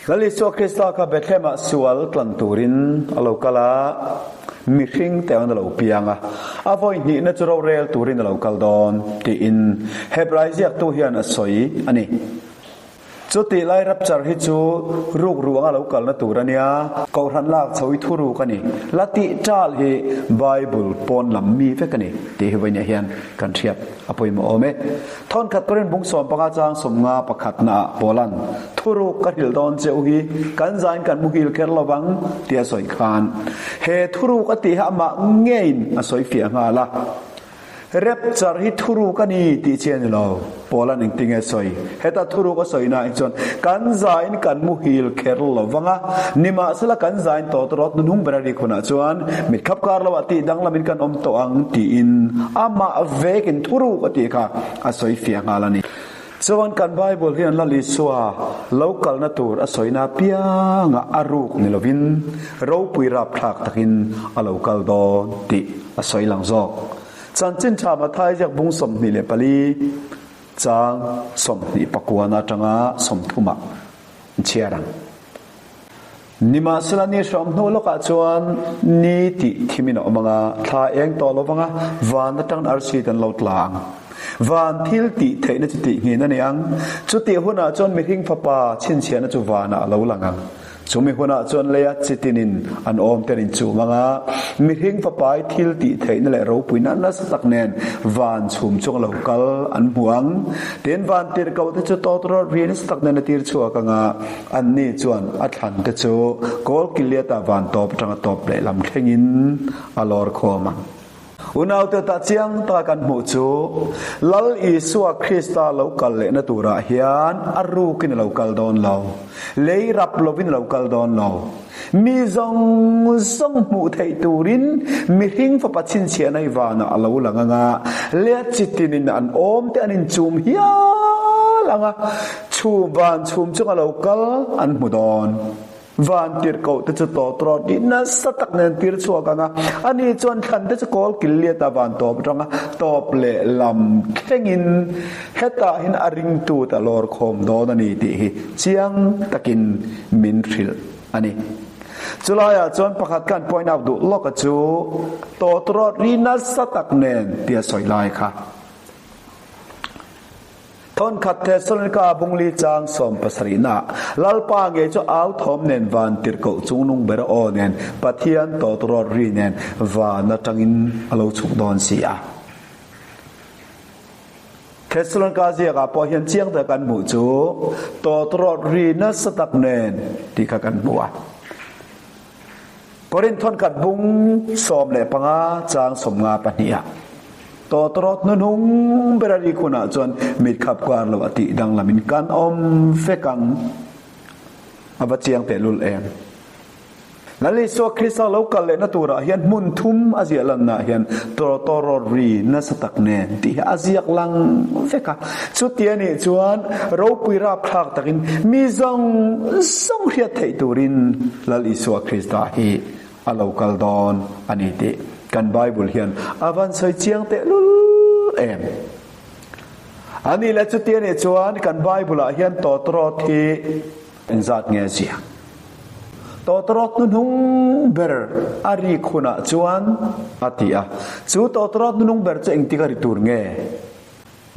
Lal Isua Krista kha Bethlehem-ah sual tlan turin a lo kal a, mihring te angin a lo piang a, a vawi hnihna chu rorel turin a lo kal dawn tiin Hebrai ziaktu hian a sawi a ni. Chutih lai rapture hi chu ruk ruanga lo kalna tur a nia, Kohhran lak chho i thuruk a ni, la tih tal hi Bible pawn lam mi vek a ni tih hi vawiinah hian kan hriat a pawimawh awm e. Thawnkhat Korin bung 15 chang 50 pakhatna ah Paula'n, Thuruk ka hrilh dawn che u hi, kan zain kan muhil kher lo vang, tih a sawi khan, he thuruk a tih hi amah ngeiin a sawi fiah nghal a. Rapture hi thuruk a ni tih chi a ni lo, Paula'n engtinge a sawi? Heta thuruk a sawi naah hi chuan kan zain kan muhil kher lo vang a, nimahsela kan zain tawtawrawt nunhung ber a rik hunah chuan mitkhap kar loah tih danglamin kan awm tawh ang tiin amah vekin thuruk a tih kha a sawi fiah nghal a ni. Chuan kan Bible hian Lal Isua lo kalna tur a sawina apiangah a ruk ni lovin ropui rapthlak takin a lo kal dawn tih a sawi lang zawk. Chanchin tha Mathai ziak bung 24 chang 21 atanga 30 ah chhiar ang. Nimahsela ni hrawm hnu lawkah chuan ni tih thimin a awm ang a, thla eng tawh lo vang a, van atangin arsi te an lo tla ang. Van thil tih theihna chu tih nghin a ni ang. Chutih hunah chuan mihring fapa chhinchhiahna chu vanah a lo lang ang. Chumi hunah chuan leia chitinin an awm ten inchum ang a, mihring fapai thil tih theihna leh ropuina nasa tak nen van chhum chung a lo kal an hmu ang. Tin, van tirhkoh te chu tawtrawt ri nasa tak nen a tir chhuak ang a, Anni chuan a thlan te chu kawl Kiliata van tawp atanga tawp lehlam thlengin a lawr khawm ang. Unaute tah chiang taka kan hmuh chu Lal Isua Krista lo kal lehna turah hian a rukin a lo kal dawn lo, lei rap lovin a lo kal dawn lo. Mi zawng zawng hmuh theih turin mihring fapa chhinchhiahna hi vanah a lo lang ang a, leh a chitinin an awm te an inchum hial ang a, chhum van chhum chunga lo kal an hmu dawn. Van tirhkoh te chu tawtrawt nih nasa tak nen tir chhuak ang a, ani chuan thlan te chu kawl kil liat a van tawp atanga tawp leh lam thlengin hetah hian a ringtu te a lawr khawm dawn a ni tih hi chiang takin min hrilh a ni. Chulaiah chuan pakhat khan point out duh lawk a chu tawtrawt ri nasa tak nen tia sawi lai kha. Thawnkhat Thessalonika bungli chang 70 ah Lalpa ngei chu au thawm nen van tirhkoh chungnung ber a aw nen Pathian tawtrawt ri nen van atangin a lo chhuk dawn si a. Thessalonika ziakah pawh hian chiang tak kan hmuh chu tawtrawt ri nasa tak nen tih kha kan hmu a. Korinth thawnkhat bung 15 chang 52 ah tawtrawt hnuhnung ber a rik hunah chuan mit khap kar lo a tih danglamin kan awm vek ang. A va chiang tehlul em! Lal Isua Krista lo kal lehna turah hian hmun thum a ziah lannaah hian tawtawrawt ri nasa tak nen tih hi a ziak lang vek a. Chuti a nih chuan ropui rapthlak takin mi zawng zawng hriat theih turin Lal Isua Krista hi a lo kal dawn a ni tih kan Bible hian a van sawi chiang tehlul em. A nih leh chuti a nih chuan kan Bible ah hian tawtawrawt hi Engzat nge ziah? Tawtawrawt hnuhnung ber a rik hunah chuan a ti a. Chu tawtawrawt hnuhnung ber chu engtik a ri tur nge?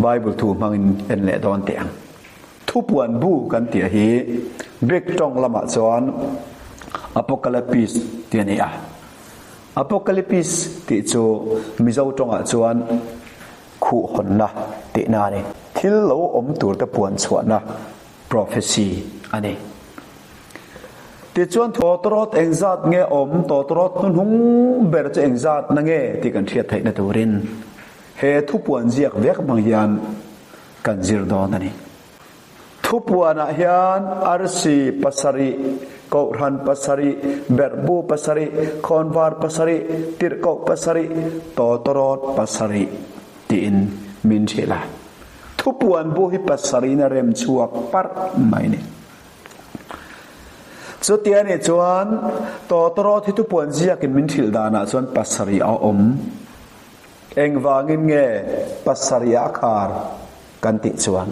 Bible thu hmangin en leh dawn teh ang. Thupuan bu kan tih hi Greek tawng lamah chuan Apocalypse tih a ni a. Apocalypse tih chu Mizo tawngah chuan khuhhawnna tihna a ni. Thil lo awm turte puan chhuahna Prophecy a ni. Tichuan tawtawrawt engzat nge awm, tawtawrawt hnuhnung ber chu engzat na nge tih kan hriat theihna turin he thupuan ziak vek hmang hian kan zir dawn a ni. Thupuanah hian arsi pasarih, kohhran pasarih, berhbu pasarih, khawnvar pasarih, tirhkoh pasarih, tawtawrawt pasarih tiin min hrilh a. Thupuan bu hi pasarih in a rem chhuak parh mai ni. Chutia nih chuan tawtawrawt hi thupuan ziakin min hrilh danah chuan pasarih a awm. Engvangin nge pasarih a khar kan tih chuan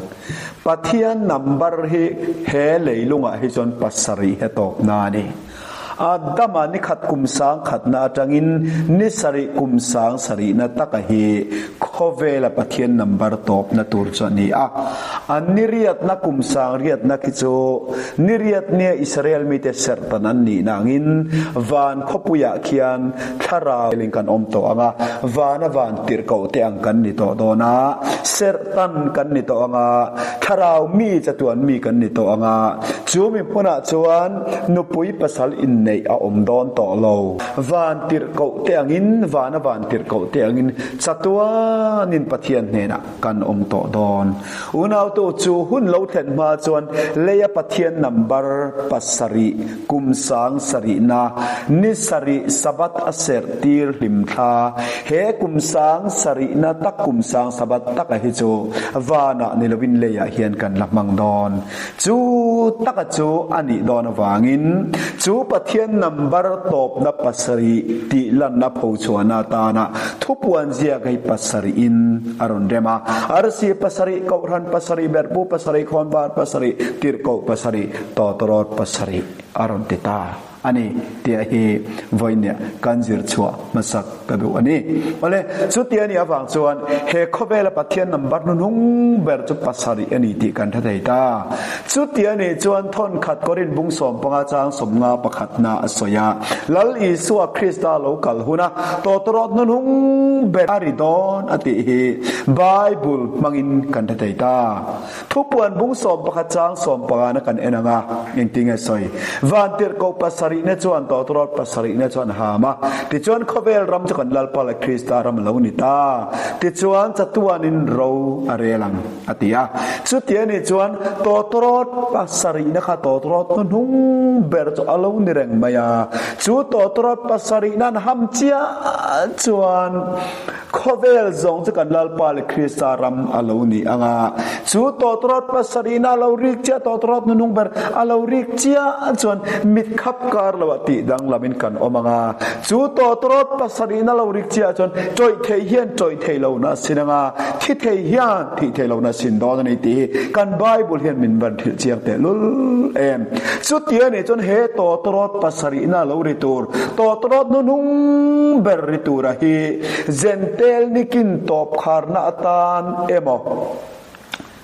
Pathian number hi he leilungah hi chuan pasarih hi a tawp na a ni. Adama ni khat kum sang khatna atangin ni sarih kum sang sarihna taka hi khawvela Pathian number tawpna tur chu a ni a. An ni riatna kum sang riatna khi chu ni riat nia Israel mite serhtan an nihna angin van khawpuiah khian thlarau in kan awm tawh ang a, vana van tirhkoh te ang kan ni tawh dawn a, serhtan kan ni tawh ang a, thlarau mi chatuan mi kan ni tawh ang a, chu mi hmunah chuan nupui pasal inneih a awm dawn tawh lo. Van tirhkoh te angin, vana van tirhkoh te angin chatuanin Pathian hnenah kan awm tawh dawn. Unautu chu hun lo thlen hma chuan leia Pathian number pasarih, kum sang sarihna, ni sarih Sabbath a serh tir hlim thla. He kum sang sarihna tak kum sang Sabbath taka hi chu vanah ni lovin leiah. hian kan la hmang dawn. Chu taka chu a nih dawn avangin chu Pathian number tawpna pasarih tih lanna phochhuahna atana thupuan ziak hi pasarihin a rawn rem a. Arsi pasarih, Kohhran pasarih, Berhbu pasarih, Khawnvar pasarih, Tirhkoh pasarih, Tawtawrawt pasarih a rawn ti ta. A ni, tia hi vawinia kan zir chhuah hmasak ka duh a ni. Awle, chuti a nih avang chuan he khawvela Pathian number hnuhnung ber chu pasarih a ni tih kan hre thei ta. Chuti a nih chuan thawnkhat Korin bung 15 chang 50 pakhatna a sawi a, Lal Isua Krista lo kal huna tawtawrawt hnuhnung ber a ri dawn a tih hi Bible hmangin kan hre thei ta. Thupuan bung 11 chang 15 na kan en ang a, engtinge sawi? Vantirhkoh pasarihna chuan tawtawrawt pasarihna chuan ham a, tichuan khawvel ram chu kan Lalpa leh Krista ram a lo ni ta. Tichuan chatuanin ro a rel ang, a ti a. Chuti a nih chuan tawtawrawt pasarihna kha tawtawrawt hnuhnung ber chu a lo ni reng mai a. Chu tawtawrawt pasarihna an ham chiah chuan, Khawvel zawng chu kan Lalpa leh Krista ram a lo ni ang a, chu tawtawrawt pasarihna a lo rik chiah, tawtawrawt nunung ber a lo rik chiah chuan mit khap kar loah tih danglamin kan awm ang a, chu tawtawrawt pasarihna a lo rik chiah chuan tawih thei hian tawih thei lohna a sin ang a, thi thei hian thih thei lohna a sin dawn a ni tih hi kan Bible hian min van hrilh chiang tehlul em. Chuti a nih chuan he tawtawrawt pasarihna a lo ri tur, tawtawrawt nunung ber ri tura hi Zentel nikin tawp kharna atan emaw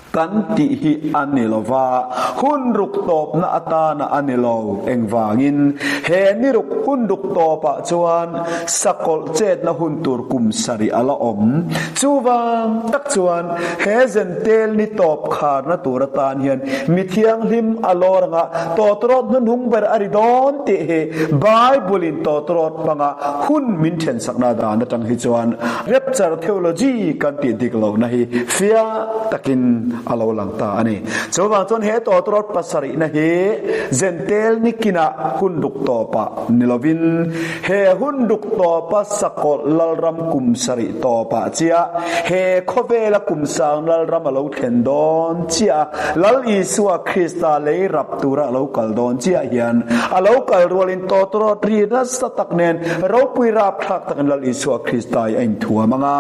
kan tih hi a ni lo va, hun ruk tawpna atana a ni lo. Engvangin? He ni ruk hun ruk tawpah chuan sakawlh chetna hun tur kum sarih a la awm. Chuvang tak chuan he Zentel ni tawp kharna tur atan hian mi thianghlim a lawr anga tawtawrawt hnuhnung ber a ri dawn tih hi Bible-in tawtawrawt hmanga Hun min thensakna dan atang hi chuan Rapture theology kan tih dik lohna hi fiah takin a lo lang ta a ni. Chuvang chuan he tawtawrawt pasarihna hi Zentel nikinah hun duk tawpah ni lovin he hun duk tawpa sakawlh lalram kum sarih tawpah chiah he khawvela kum sang lalram a lo thlen dawn chiah a, Lal Isua Krista lei rap tura a lo kal dawn chiah hian a lo kal rualin tawtawrawt ri nasa tak nen ropui rapthlak takin Lal Isua Krista hi a inthuam ang a,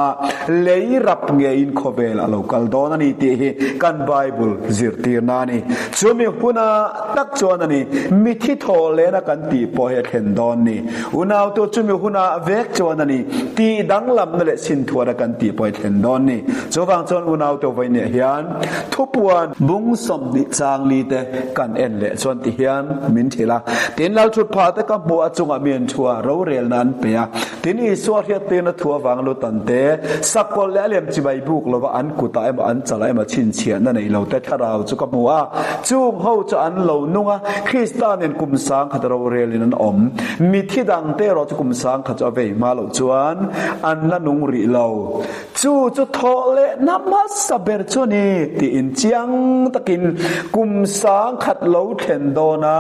lei rap ngeiin khawvel a lo kal dawn a ni tih hi kan Bible zirtirna a ni. Chumi huna tak chuan a ni, mithi thawh lehna kan tih pawh hi a thlen dawn ni. Unautu chumi huna vek chuan a ni, tih danglamna leh chhinthuana kan tih pawh hi a thlen dawn ni. Chuvang chuan unautu vawiinah hian thupuan bung 20 chang li te kan en leh chuan ti hian min thil a. Tin, Lalthutphah te ka hmuh a chungah mi an thu a, rorelna an pe a. Tin, Isua hriattirna thu avang lut an te, sakawlh leh a lem chibai buk lova an kutah emaw an chalah emaw chhinchhiahna nei lo te thlarau chu ka hmu a. Chung ho chu an lo nung a, Krista nen kum 1000 rorelin an awm. Mithi dangte erawh chu kum 1000 chu a vei hma loh chuan an la nung rih lo. Chu chu thawh leh na hmasa ber chu a ni tiin chiang takin kum 1000 lo thlen dawna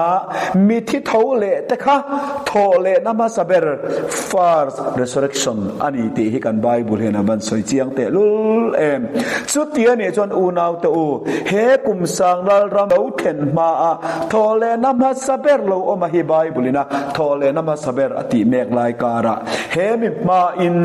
mithi tho leh te kha thawh leh na hmasa ber, first resurrection, a ni tih hi kan Bible hian a van sawi chiang teh lul em. Chuti a nih chuan unau te u, he kum sang lalram lo thlen hmaa thawh leh na hmasa ber lo awm a hi Bible ina thawh leh na hmasa ber a tih mek lai karah He mi hmain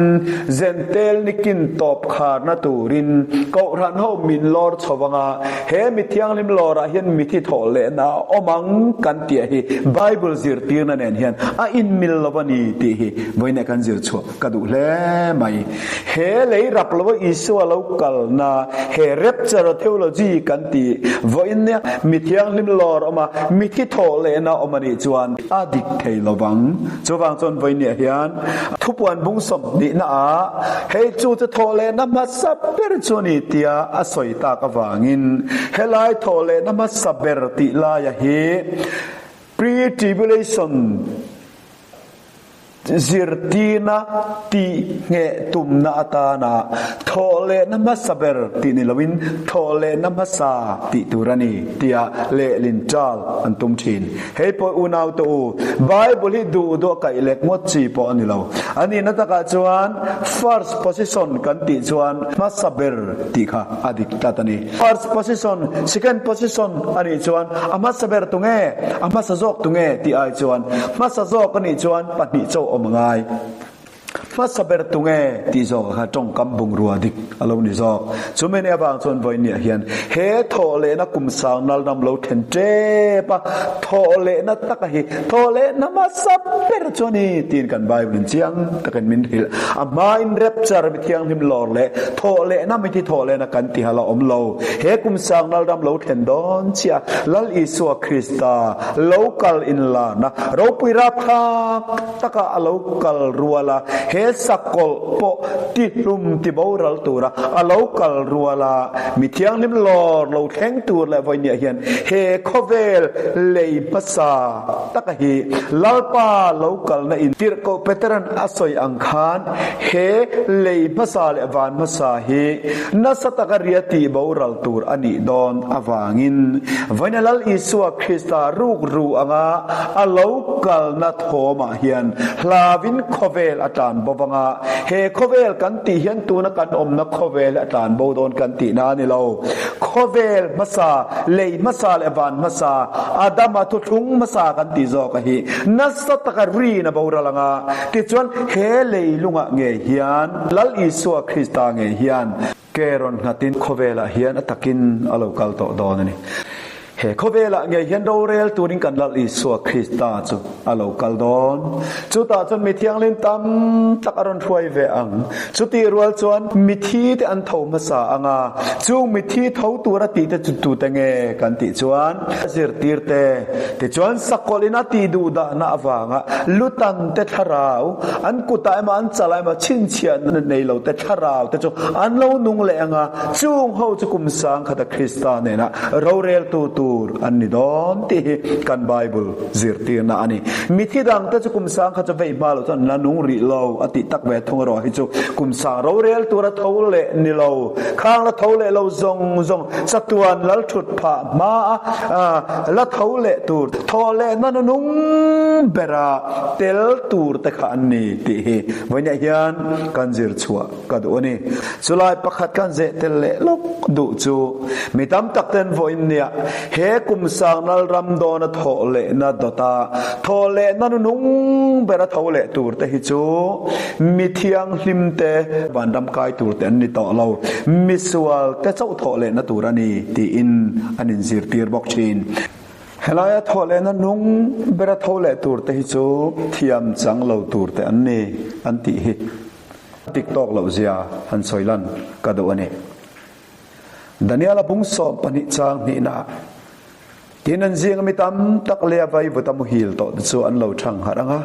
Zentel nikin tawp kharna turin Kohhran ho min lawr chho vang a, he mi thianghlim lawrah hian mithi thawh lehna a awm ang kan tih hi Bible zirtirna nen hian a inmil lo a ni tih hi vawiinah kan zir chhuah ka duh hle mai. He lei rap lova Isua lo kalna he rapture theology kan tih vawiin nia mi thianghlim lawr awm a, mithi thawh lehna awm a nih chuan a dik thei lo vang. Chuvang chuan vawinia hian thupuan bung 20 ah hei chu chu thawh lehna hmasa ber chu a ni tia a sawi tak avangin helai thawh lehna hmasa ber tih laia hi pre-tribulation. Zirtirna tih ngheh tumna atana thawhlehna hmasa ber tih ni loin thawhlehna hmasa tih tur a ni tia lehlin ṭal an tum ṭhin. Hei pawh unaute u, Bible hi duh duh a kaih lek ngawt chi pawh a ni lo. A nihna takah chuan first position kan tih chuan hmasa ber tih kha a dik tlat a ni. First position, second position a nih chuan a hmasa ber tu nge, a hmasa zawk tu nge tih ai chuan hmasa zawk a nih chuan pahnih chauh awm a ngai. Hmasa ber tu nge tih zawk kha tawngkam bungrua dik a lo ni zawk. Chumi nih avang chuan vawinia hian he thawh lehna kum sang nal ram lo then tep a, thawh lehna taka hi thawh lehna hmasa ber chu a ni tiin kan Bible in chiang takin min hrilh. A hmain rapture mi thianghlim lawr leh thawh lehna mithi thawh lehna kan ti hala awm lo. He kum sang nal ram lo thlen dawn chiah Lal Isua Krista lo kal inlarna ropui rapthlak taka a lo kal rual a, he sakawlh pawh ti hlum ti boral tura a lo kal rual a, mi thianghlim lawr lo thleng tur leh vawinia hian he khawvel lei hmasa taka hi Lalpa lo kalna in tirhkoh Peteran a sawi ang khan he lei hmasa leh van hmasa hi nasa taka ria ti boral tur a nih dawn avangin vawiina Lal Isua Krista rukru anga a lo kalna thawmah hian hlauin khawvel a tlan bo vang a, he khawvel kan tih hian tuna kan awmna khawvel hi a tlan bo dawn kan tihna a ni lo. Khawvel hmasa, lei hmasa leh van hmasa, Adama thuthlung hmasa kan tih zawk a hi nasa taka rin a boral ang a, tichuan he lei lungah ngei hian Lal Isua Krista ngei hian Ke rawn nghatin khawvelah hian a takin a lo kal tawh dawn a ni. He khawvelah ngei hian rorel turin kan Lal Isua Krista chu a lo kal dawn. Chutah chuan mi thianghlim tam tak a rawn hruai ve ang. Chutih rual chuan mithi te an tho hmasa ang a, chung mithi tho tura tih te chu tute nge kan tih chuan zirtir te, tichuan sakawlhin a tih duh dahna avanga lutan te thlarau an kutah emaw an chalah emaw chhinchhiahna nei lo te thlarau te chu an lo nung leh ang a, chung ho chu kum sang khata Krista nena roreltu tur an ni dawn tih hi kan Bible zirtirna a ni. Mithi dang te chu kum sang khat chu vei hma lo chuan an la nung rih lo a tih tak ve thung erawh hi chu kum sang rorel tura tho leh ni lo, khang la tho leh lo zawng zawng chatuan lal thut phah hma a la tho leh tur thawh leh na nung bera tel tur te kha an ni tih hi vawiinah hian kan zir chhuah ka duh a ni. Chulai pakhat kan zeh tel leh lawk duh chu mi tam tak ten vawiin nia he kum sang nal ram dawna thawh lehna dawta thawh lehna nunung bera tho leh tur te hi chu mi thianghlim te vanram kai tur te an ni tawh lo, misual te chauh thawh lehna tur a ni tiin an inzirtir bawk thin. Helaia thawh lehna nung bera tho leh tur te hi chu thiam chang lo tur te an ni an tih hi tik tawk loh zia han sawi lan ka duh a ni. Daniel-a bung 12 chang hnihna Tin an zinga mi tam tak leh a vaivuta muhil tawh te chu an lo thang harh ang a,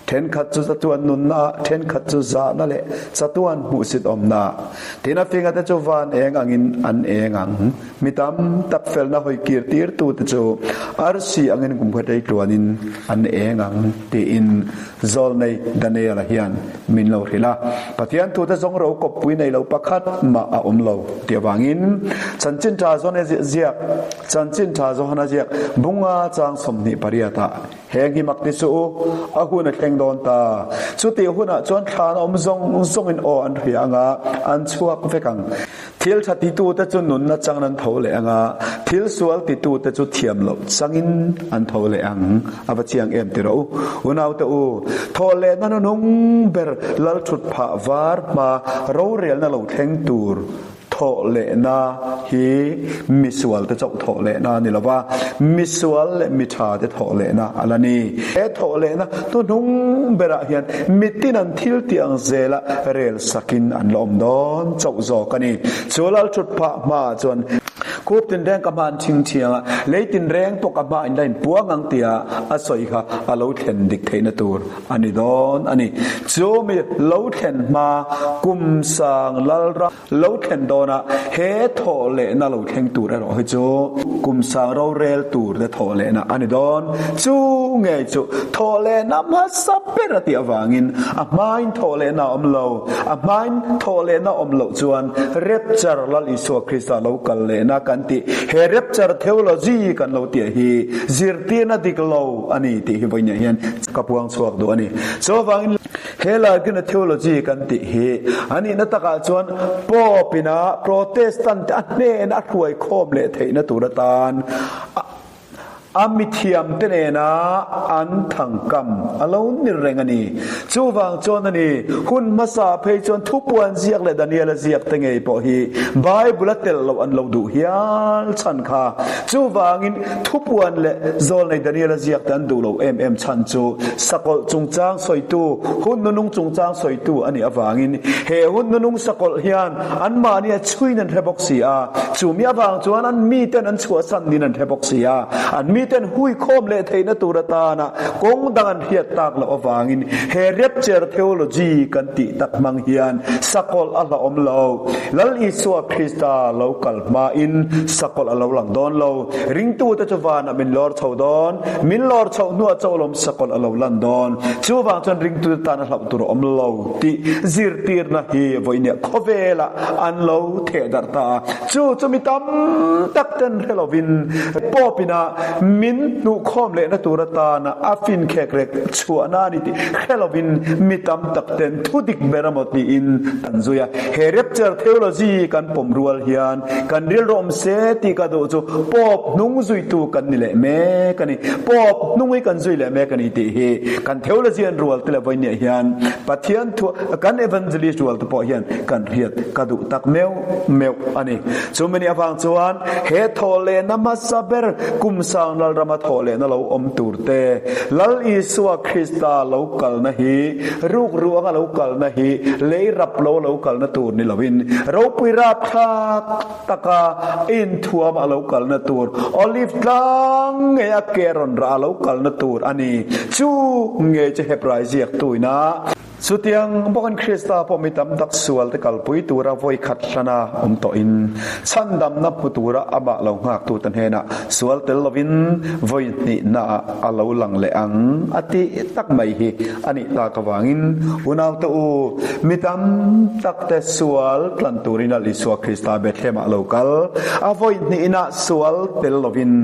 thenkhat chu chatuan nunna ah, thenkhat chu zahna leh chatuan hmuhsit awmna ah. Tin a finga te chu van eng angin an eng ang. Mi tam tak felna hawi kir tir tu te chu arsi angin kumkhaw tlei tluanin an eng ang tiin Zawlnei Daniel-a hian min lo hrilh a. Pathian thute zawng ro kawppui nei lo pakhat mah a awm lo tih avangin Chanchin Tha Zawhna ziak Chanchin Tha Zawhna ziak bunga chang 28 ah Heng hi mak ti suh u, a hun a thleng dawn ta. Chutih hunah chuan thlan awm zawng zawngin aw an hria ang a, an chhuak vek ang. Thil tha titute chu nunna changin an tho leh ang a, thil sual titute chu thiam loh changin an tho leh ang. A va chiang em ti rawh u. Unaute u, thawh lehna nunung ber Lalthut phah var hma rorelna lo thleng tur thawh lehna hi misual te chauh thawh lehna a ni lo va, misual leh mi tha te thawh lehna a la ni. He thawh lehna hnuhnung berah hian mitin an thil tih ang zela rel sakin an la awm dawn chauh zawk a ni. Chu lal thut phah hmaah chuan khup tinreng ka hma an chhing thiang a, lei tinreng pawh ka hma in la inpuang ang tia a sawi kha a lo thlen dik theihna tur a ni dawn a ni. Chu mi lo thlen hma kum sang lalram lo thlen dawnah he thawh lehna lo thleng tur erawh hi chu kum sang rorel tur te thawh lehna a ni dawn. Chu ngei chu thawhlehna hmasa ber a tih avangin a hmain thawhlehna a awm lo. A hmain thawhlehna awm loh chuan rapture Lal Isua Krista lo kal lehna kan tih he rapture theology kan lo tih hi zirtirna dik lo a ni tih hi vawiinah hian ka puang chhuak duh a ni. Chuvangin he largina theology kan tih hi a nihna takah chuan Pope ina Protestant te a hnena a hruai khawm leh theihna tur atan a A mithiamte nena an thangkam a lo ni reng a ni. Chuvang chuan a ni, hun hmasa phei chuan Thupuan ziak leh Daniela ziak te ngei pawh hi Bible a telh loh an lo duh hial chhan kha. Chuvangin Thupuan leh Zawlnei Daniela ziak te an duh lo em em chhan chu sakawlh chungchang sawitu, hun nunung chungchang sawitu a nih avangin he hun nunung sakawlh hian anmahni a chhuin an hre bawk si a. Chumi avang chuan an miten an chhuahsan niin an hre bawk si a, an miten hui khawm leh theihna tur atana kawng dang an hriat tak loh avangin he rapture theology kan tih tak hmang hian sakawlh a hlauhawm lo. Lal Isua Krista lo kal hmain sakawlh a lo lang dawn lo. Ringtute chu vanah min lawr chho dawn, min lawr chhoh hnuah chauhlawm sakawlh a lo lan dawn. Chuvang chuan ringtute tan a hlauh tur a awm lo tih zirtirna hi vawinia khawvelah an lo theh darh ta a. Chu chu mi tam tak ten hre lovin Pope ina min hnuhkhawm lehna tur atana a fin khek rek chhuahna a ni tih hre lovin mi tam tak ten thu dik ber amaw tiin kan zui a. He rapture theology kan pawm rual hian kan rilru awm se tih ka duh chu Pope hnung zuitu kan ni leh mek a ni. Pope hnung hi kan zui leh mek a ni tih hi kan theology an rual te leh vawinia hian Pathian thu kan evangelist rual te pawh hian kan hriat ka duh tak meuh meuh a ni. Chumi nih avang chuan he thawhlehna hmasa ber kum sang Lalrama thawhlehna lo awm tur te, Lal Isua Krista lo kalna hi rukru anga lo kalna hi lei rap lo lo kalna tur ni loin ropui rapthlak taka inthuam a lo kalna tur Olive tlang ngei a ke rawn rah a lo kalna tur a ni. Chu ngei chu Hebrai ziaktuina. Chutiang bawkin Krista pawh mi tam tak sualte kalpui tura vawi khat hlana awm tawhin, chhandamna hmu tura amah lo nghaktute hnenah sual tel lovin vawi hnihnaah a lo lang leh ang a tih tak mai hi a nih tak avangin unaute u, mi tam takte sual tlan turin Lal Isua Krista Bethlehem-ah lo kal a vawi hnihnah sual tel lovin,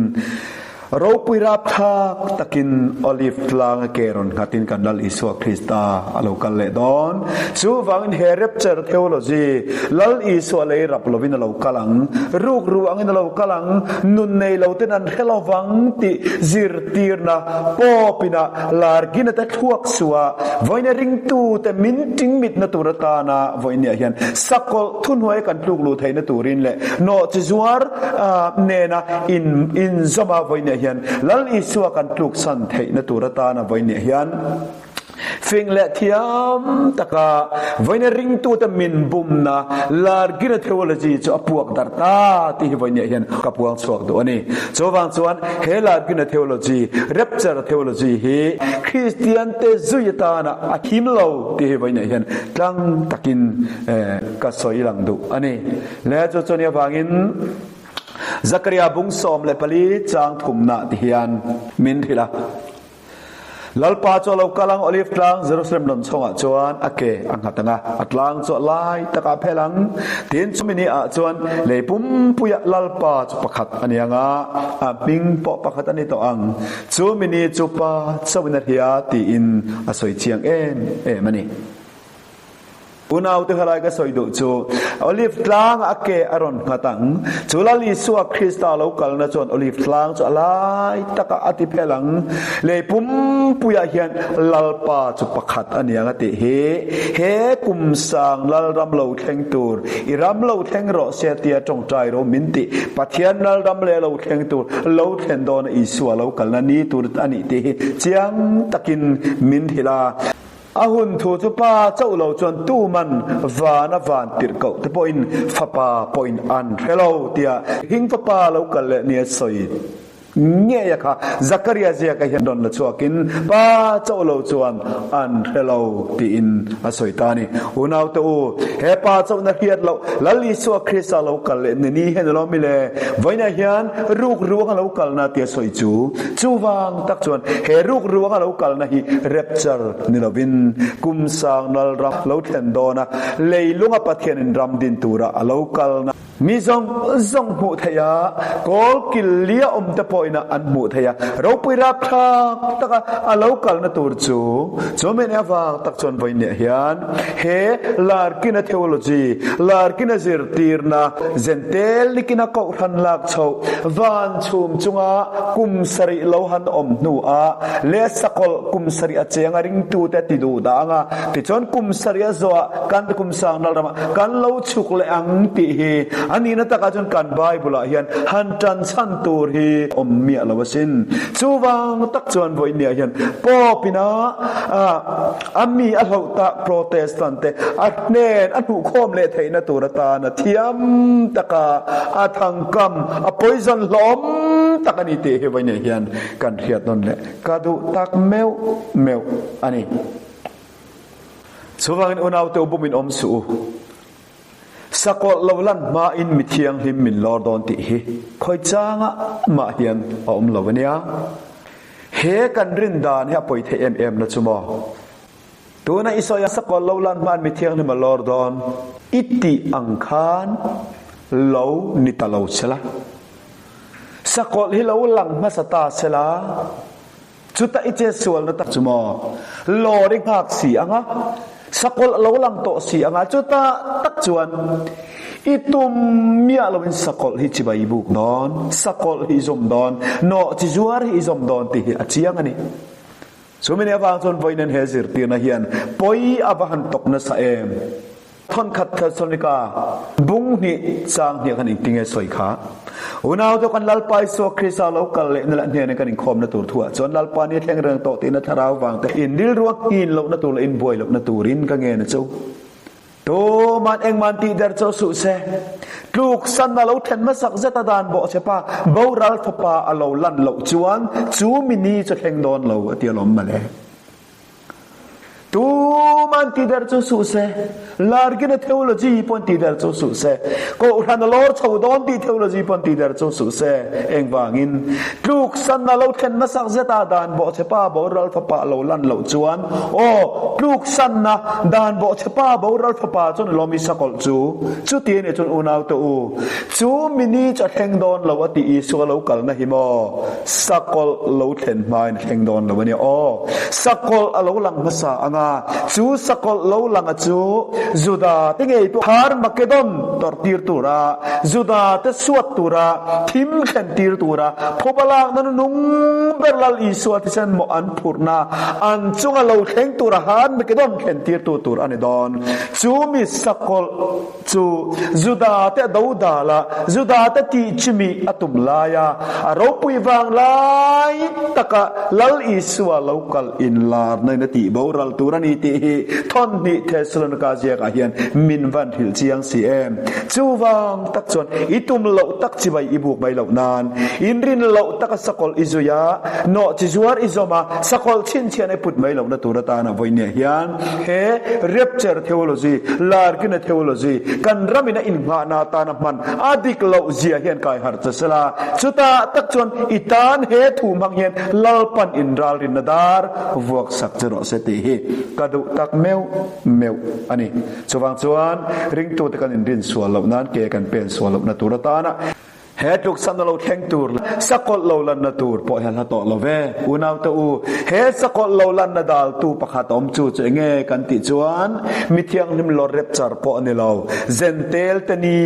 Ropui rapthlak takin Olive tlang a ke rawn nghatin kan Lal Isua Krista a lo kal leh dawn. Chuvangin he rapture theology, Lal Isua lei rap lovin a lo kal ang, rukru angin a lo kal ang, nun nei lo ten an hre lovang tih zirtirna pawpina largina te thluak suah vawiina ringtute min tingmitna tur atana vawinia hian sakawlh thuhnuai kan tluk luh theihna turin leh nawhchi zuar nena in inzawm a vawinia hian Lal Isua kan tluksan theihna tur atana vawinia hian fing leh thiam taka vawinia ringtute min bumna largina theology chu a puak darh ta tih hi vawinia hian ka puang chhuak duh a ni. Chuvang chuan he largina theology, rapture theology hi Kristian te zui atana a him lo tih hi vawinia hian tlang takin ka sawi lang duh a ni. Le chu chuan i avangin Zakaria bung 14 chang thumna ti hian min hrilh a. Lalpa chu a lo kal ang Olive tlang Jerusalem lam chhawngah chuan a ke a nghat ang a, a tlang chu a lai takah a phel ang. Tin chumi ni ah chuan lei pumpuiah Lalpa chu pakhat a ni ang a, a hming pawh pakhat a ni tawh ang. Chumi ni chu pa chauhin a hria tiin a sawi chiang em em a ni. Unaute helai ka sawi duh chu Olive tlang a ke a rawn nghat ang. Chu Lal Isua Krista lo kalna chuan Olive tlang chu a lai takah a ti phel ang. Lei pumpuiah hian Lalpa chu pakhat a ni ang a tih hi. He kum sang Lalram lo thleng tur, i ram lo thleng rawh se tia tawngtai ro min tih. Pathian Lalram leh lo thleng tur, lo thlen dawna Isua lo kalna ni tur a nih tih hi chiang takin min hrilh a. A hun thu chu pa chauh lo chuan tuman van a van tirh koh te pawhin fapa pawhin an hre lo tia hing fapa lo kal leh nia sawi. Ngei a kha Zakaria ziaka hian rawn la chhuakin Pa chauh lo chuan an hre lo tiin a sawi ta a ni. Unaute u, he Pa chauhna hriat loh Lal Isua Krista lo kal leh ni ni hian alo mi le? Vawiinah hian ruk ruang a lo kalna tia sawi chu chuvang tak chuan he ruk ruang a lo kalna hi rapture ni lovin kum sang nal ram lo thlen dawna leilunga Pathianin ram din tura a lo kalna Mi zawng zawng hmuh theih a, kawl kil lia awm te pawhin an hmuh theih a, ropui rapthlak taka a lo kalna tur chu chu mene avang tak chuan vawiinniah hian he Larkina theology, Larkina zirtirna, Zentel nikina kohhran lak chhoh, van chhum chunga kum sarih lo han awm hnuah leh sakawlh kum sarih a cheng a ringtute ti duh dah ang a, tichuan kum sarih a zawhah kan kum sang nal ramah Kan lo chhuk leh ang tih hi a nihna takah chuan kan Bible-ah hian han tan chhan tur hi awm miah lo asin. Chuvang tak chuan vawiinniah hian Pope-ina a mi a hloh tak Protestant te a hnen a hnuhkhawm leh theihna tur atana thiam taka a thangkam a poison hlawm tak a ni tih hi vawiinniah hian kan hriat nawn leh ka duh tak meuh meuh a ni. Chuvangin unaute u bumin awm suh u. Sakawlh lo lan hmain mi thianghlim min lawr dawn tih hi khawi changah mah hian a awm lo a nia. He kan rin dan hi a pawi theih em em na chu maw? Tuna i sawi a sakawlh lo lan hmain mi thianghlim a lawr dawn i tih ang khan lo ni ta lo sela. Sakawlh hi lo lang hmasa ta sela. Chutah i che sualna tak chu maw? Lawr i nghak si ang a, sakawlh a lo lang tawh si ang a, chutah tak chuan i tum miah loin sakawlh hi chibai i buk dawn, sakawlh hi i zawm dawn, nawh chi zuar hi i zawm dawn tih hi a chiang a ni. Chumi nih avang chuan vawiin he zirtirna hian pawi a va han tawk nasa em? Thawnkhat Thessalonika bung hnih chang hnih khan engtinge sawi kha? Unaute kan Lalpa Isua Krista lo kal leh na leh hnena kan inkhawmna tur thuah chuan Lalpa ni a thleng reng tawh tiin a thlarau vangte in rilru a nghin lohna tur leh in buai lohna turin ka ngen a chu. Tuman engman tih der chauh suh se. Tluksan a lo thlen hmasak zet a dan bawh che pa, boral fapa a lo lan loh chuan chu mi ni chu thleng dawn lo a ti alawm mawle. Tuman ti der chu suh se, Largina theology pawn ti der chu suh se, Kohhran a lawr chho dawn tih theology pawn ti der chu suh se. Engvangin? Tluksan a lo thlen hmasak zeta dan bawhchhepa boral fapa a lo lan loh chuan, aw, tluksanna dan bawhchhepa boral fapa chuan a lawm i sakawlh chu. Chuti a nih chuan unaute u, chu mini chu a thleng dawn lo a tih Isua lo kalna hi maw? Sakawlh lo thlen hmain a thleng dawn lo a nia aw. Sakawlh a lo lang hmasa ang a, chu sakawlh lo langa chu Juda te ngei pawh Harmakedon tawrh tir tura, Juda te suat tura, thim thlen tir tura, phuba lakna nunung ber Lal Isua thisen mawh an phurhna an chunga lo thleng tura Harmakedon thlen tirtu tur a ni dawn. Chu mi sakawlh. Chu Judate a do dal a, Judate tih chimi a tum lai a, a ropui vang lai taka Lal Isua lo kal inlarna in a tih boral tur a ni tih hi thawnhnih Thessalonika ziakah hian min van hrilh chiang si em. Chuvang tak chuan i tum loh tak chibai i buk mai loh nan, inrin loh taka sakawlh i zui a, nawh chi zuar i zawm a, sakawlh chhinchhian i put mai lohna tur atana vawinia hian, He rapture theology, larkina theology, kan ramin a innghahna atana hman a dik loh zia hian kai harh che sela. Chutah tak chuan i tan he thu hmang hian Lalpan inralrinna dar vuak sak che rawh se tih hi ka duh tak meuh meuh a ni. Chuvang chuan ringtute kan inrin sual loh nan ke kan pen sual lohna tur atana He tluksanna lo thleng tur leh sakawlh lo lanna tur pawh hian hla tawh lo ve. Unaute u, he sakawlh lo lanna daltu pakhat a awm chu chu enge kan tih chuan mi thianghlim lawr rep char pawh a ni lo. Zentel te ni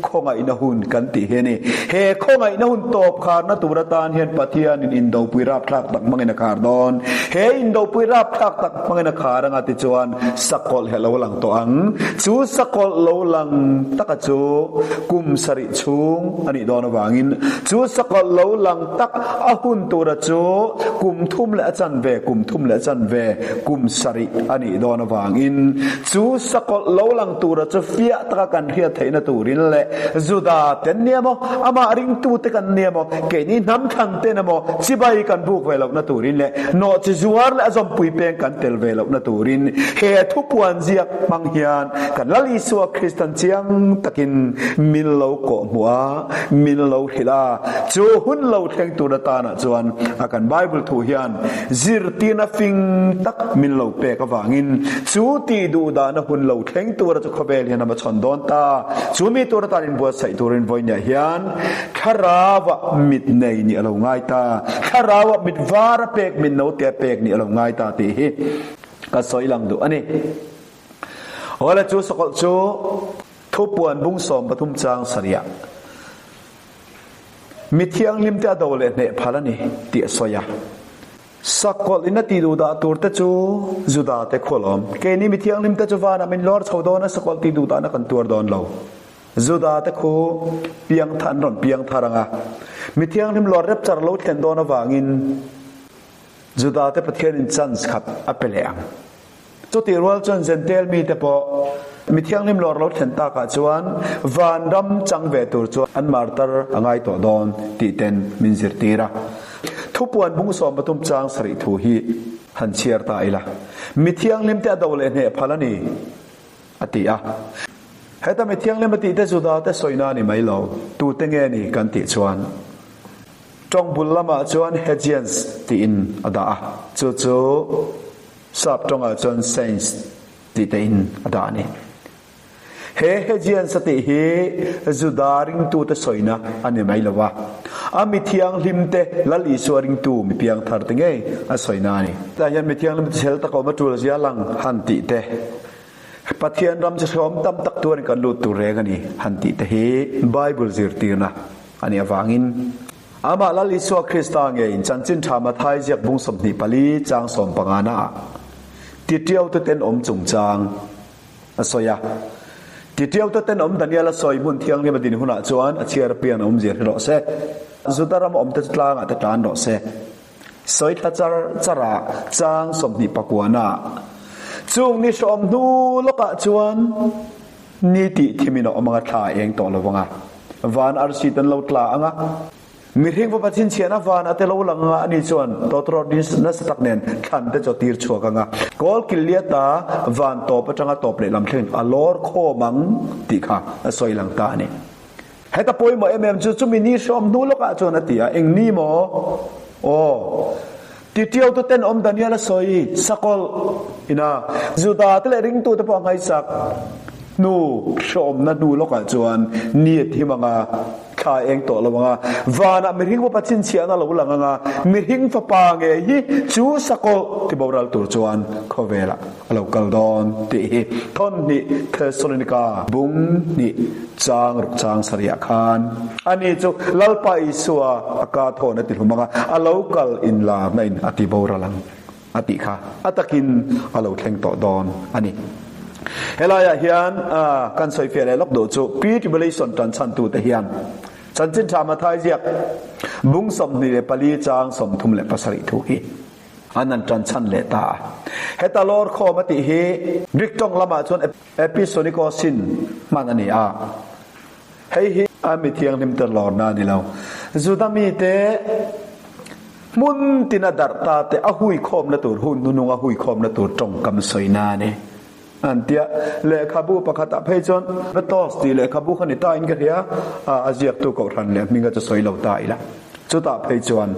khawngaihna hun kan tih hi a ni. He khawngaihna hun tawp kharna tur atan hian Pathianin indopui rapthlak tak hmangin a khar dawn. He indopui rapthlak tak hmangin a khar anga tichuan sakawlh hi a lo lang tawh ang. Chu sakawlh lo lang taka chu kum sarih chhung a nih dawn. dawn avangin chu sakawlh lo lang tak a hun tura chu kum thum leh a chanve, kum thum leh a chanve, kum sarih a nih dawn avangin chu sakawlh lo lang tura chu fiah taka kan hriat theihna turin leh Juda ten nia maw, amah ringtute kan nia maw, keini hnam thlan ten emaw chibai kan buk ve lohna turin leh nawhchi zuar leh a zawmpui peng kan tel ve lohna turin he thupuan ziak hmang hian kan Lal Isua Kristan chiang takin min lo kawhhmuh a, min lo hrilh a. Chu hun lo thleng tur atanah chuan a kan Bible thu hian zirtirna fing tak min lo pek avangin chu tih duh dahna hun lo thleng tura chu khawvel hian a hmachhawn dawn ta. Chu mi tur atan inbuatsaih turin vawinia hian Thlarauah mit nei nih a lo ngai ta, Thlarauah mit var a pek mit note a pek nih a lo ngai ta tih hi ka sawi lang duh a ni. Awle chu sakawlh chu thupuan bung 13 chang sarih mi thianghlim te a do leh hneh phal a ni tih a sawi a. Sakawlh in a ti duh dah tur te chu Juda te khualawm. Keini mi thianghlim te chu vanah min lawr chho dawn a, sakawlh ti duh dahna kan tuar dawn lo. Juda te khu piang an rawn piang thar ang a, mi thianghlim lawr rep char lo thlen dawn avangin Juda te Pathianin chance khat a pe leh ang. Chutih rual chuan Jentail mite pawh mi thianghlim lawr lo thlen takah chuan vanram chang ve tur chuan an martar a ngai tawh dawn tih ten min zirtir a. Thupuan bung 13 chang sarih thu hi han chhiar ta ila. Mi thianghlim te a do leh hneh phal a ni. A ti a. Heta mi thianghlim a tihte Juda te sawina a ni mai lo, tute nge ni kan tih chuan tawng bul lamah chuan Hagians tiin a dah a, chu chu sap tawngah chuan Saints tih tein a dah a ni. He Hagians a tih hi Juda ringtute sawina a ni mai lo a, a mi thianghlimte Lal Isua ringtu mi piangtharte ngei a sawina a ni. Tah hian mi thianghlim chhel tak awm a tul zia lang han tih te, Pathian ram chu hrehawm tam tak tuarin kan lut tur reng a ni han tih te hi Bible zirtirna a nih avangin Amah Lal Isua Krista ngeiin Chanchin Tha Mathai ziak bung 24 chang 15 naah titiaute tenawm chungchang a sawi a. Titiaute tenawm Daniel a sawi hmun thianghlim a din hunah chuan a chhiar apiang a awmzia hre rawh se. Juda ram awmte chu tlangah te tlan rawh se. Sawi thla char char a chang 29 na chung ni hrawm hnu lawkah chuan ni tih thimin a awm anga thla a eng tawh lo anga van arsi ten lo tla anga mihring fapa chhinchhiahna van a te lo lang anga ani chuan tawtawrawt nasa tak nen thlan te chaw tir chhuak anga kawl kil liata van tawp atanga tawp leh lam thleng a lawr khawm ang tih kha a sawi lang ta a ni. Heta pawimawh em em chu chumi ni hrawm hnu lawkah chuan a ti a, eng ni maw? Aw, titiautu tenawm Daniel a sawi sakawlh ina Juda te leh ringtute pawh a ngaihsak hnu hrawmna hnu lawkah chuan ni a thim ang a, thla a eng tawh lo ang a, vanah mihring fapa chhinchhiahna a lo lang ang a, mihring fapa ngei hi chu sakawlh tiboral tur chuan khawvelah a lo kal dawn tih hi thawn hnih Thesalonika bung hnih chang ruk chang sarih ah khan ani chu Lalpa Isua a ka thawn a ti hlum ang a, a lo kal inlarna in a ti boral ang a tih kha a takin a lo thleng tawh dawn a ni. Helaiah hian kan sawifiah leh lawk duh chu Pre-tribulation tan chhantute hian Chanchin Tha Mathai ziak bung 24 chang 37 thu hi an an tan chhan leh ta a. Heta lawr khawm a tih hi Greek tawng lamah chuan Episonikos-in hman a ni a. Hei hi a mi thianghlim te lawrna a ni lo. Juda mite hmun tina darh ta te a hui khawmna tur hun hnunung a hui khawmna tur tawngkam sawina a ni. An tia lehkhabu pakhatah phei chuan Betos tih lehkhabu kha ni ta in ka hria a, a ziaktu kohhran leh hminga chu sawi lo ta ila. Chutah phei chuan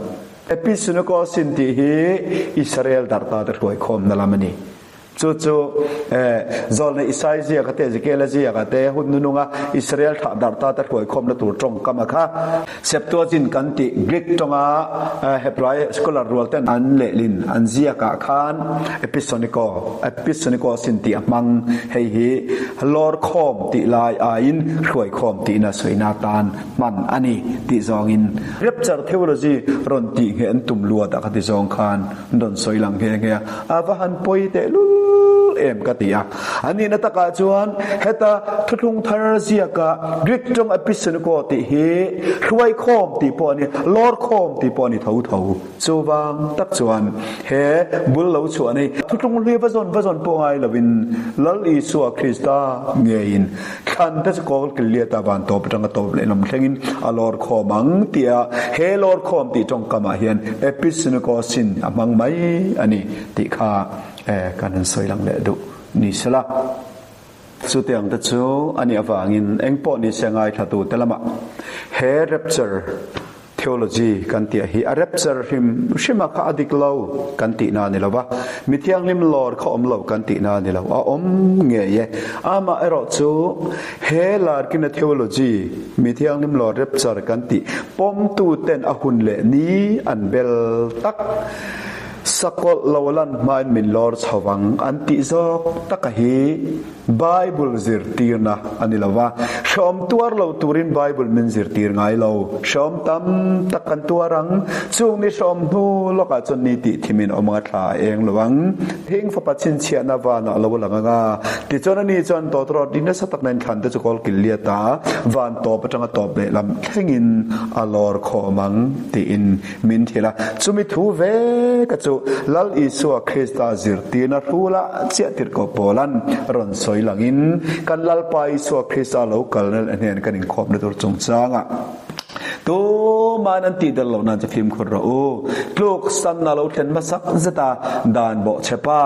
Episonikos-in tih hi Israel darh ta te hruai khawmna lam a ni. Chu chu Zawlnei Isai ziak a te, Ezekiel a ziak a te, hun nununga Israel thlah darh ta te hruaikhawmna tur tawngkam a kha. Septuagint kan tih Greek tawnga Hebrai scholar rual ten an lehlin an ziakah khan Episoniko, Episonikos in tih a hmang. Hei hi lawrkhawm tih lai aiin hruaikhawm tihna sawina tan hman a ni tih zawngin Rapture theology rawn tih ngheh an tum luat a kha ti zawng khan an rawn sawi lang nghe nghe a, a va han pawi teh lul. em ka ti a. A nihna takah chuan heta thuthlung thar ziaka Greek tawng episynuko tih hi hruaikhawm tih pawh a ni, lawrkhawm tih pawh a ni tho tho. Chuvang tak chuan he bul lo chhuah ni thuthlung hlui va zawn va zawn pawh ngai lovin Lal Isua Krista ngeiin thlan te chu kawl kil liat a van tawp atanga tawp leh lam thlengin a lawr khawm ang tia he lawr khawm tih tawngkamah hian episynukosin a hmang mai a ni tih kha kan han sawi lang leh duh ni sela. Chutiang te chu a nih avangin engpawh ni se ngaithla te lamah he rapture Theology kan tih hi a rapture hrim hrim a kha a dik lo kan tihna a ni lo va, mi thianghlim lawr kha awm lo kan tihna a ni lo, a awm ngei e. Amah erawh chu he larkina theology, mi thianghlim lawr rapture kan tih pawmtu ten a hun leh ni an bel tak sakawlh lo lan hmain min lawr chho vang an tih zawk taka hi, Bible zirtirna a ni lo va, hrehawm tuar lo turin Bible min zirtir ngai lo. Hrehawm tam tak kan tuar ang. Chung ni hrehawm hnu lawkah chuan ni tih thimin awm anga thla a eng lo ang. Hing fapa chhinchhiahna vanah a lo lang ang a, tichuan ani chuan tawtrawt ri nasa tak nain thlan te chu kawl kil liat a, van tawp atanga tawp lehlam thlengin a lawr khawm ang tiin Min thil a, chumi thu ve ka chu Lal Isua Krista zirtirna hrula chiah tirhkoh Paula'n rawn sawi langin, kan Lalpa Isua Krista lo kalna leh hnen kan inkhawpna tur chungchangah tuma'n an tih del loh nan chu fimkhur rawh u. Tluk sanna lo thlen hmasak zeta dan bawh chepa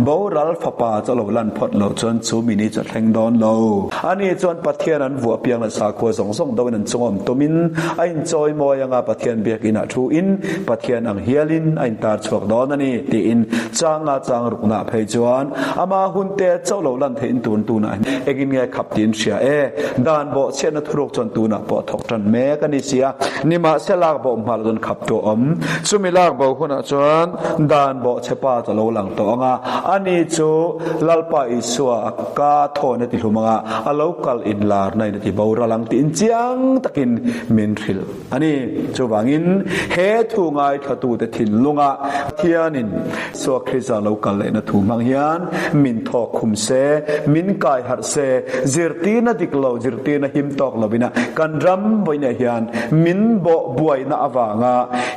boral fapa chu a lo lan phawt loh chuan chu mini chu a thleng dawn lo. Ani chuan Pathian an vuah piang leh sakhua zawng zawng doin an chungawm tumin a inchawi mawi anga Pathian biakinah thu in Pathian ang hialin a intar chhuak dawn a ni tiin changa chang ruknah phei chuan ama hunte chauh lo lan theihin tun tunah hian engin nge khap tiin hria e. Dan bawh chhiatna thuruk chuan tunah pawh a thawk tan mek a ni sia. Nimahse lak bawh hma lo chuan khap tu a awm. Chumi lak bo hunah chuan dan bawh chhepa chu a lo lang tawh ang a, ani chu Lalpa Isua a ka thawn a ti hlum ang a, a lo kal inlarna in a ti boral ang tiin chiang takin min hrilh a ni. Chuvangin he thu ngaithlatute thinlungah Pathianin Isua Krista lo kal lehna thu hmang hian min thawk khum se, min kai harh se, zirtirna dik lo, zirtirna him tawk lovina kan ram vawiinah hian min bawh buaina avanga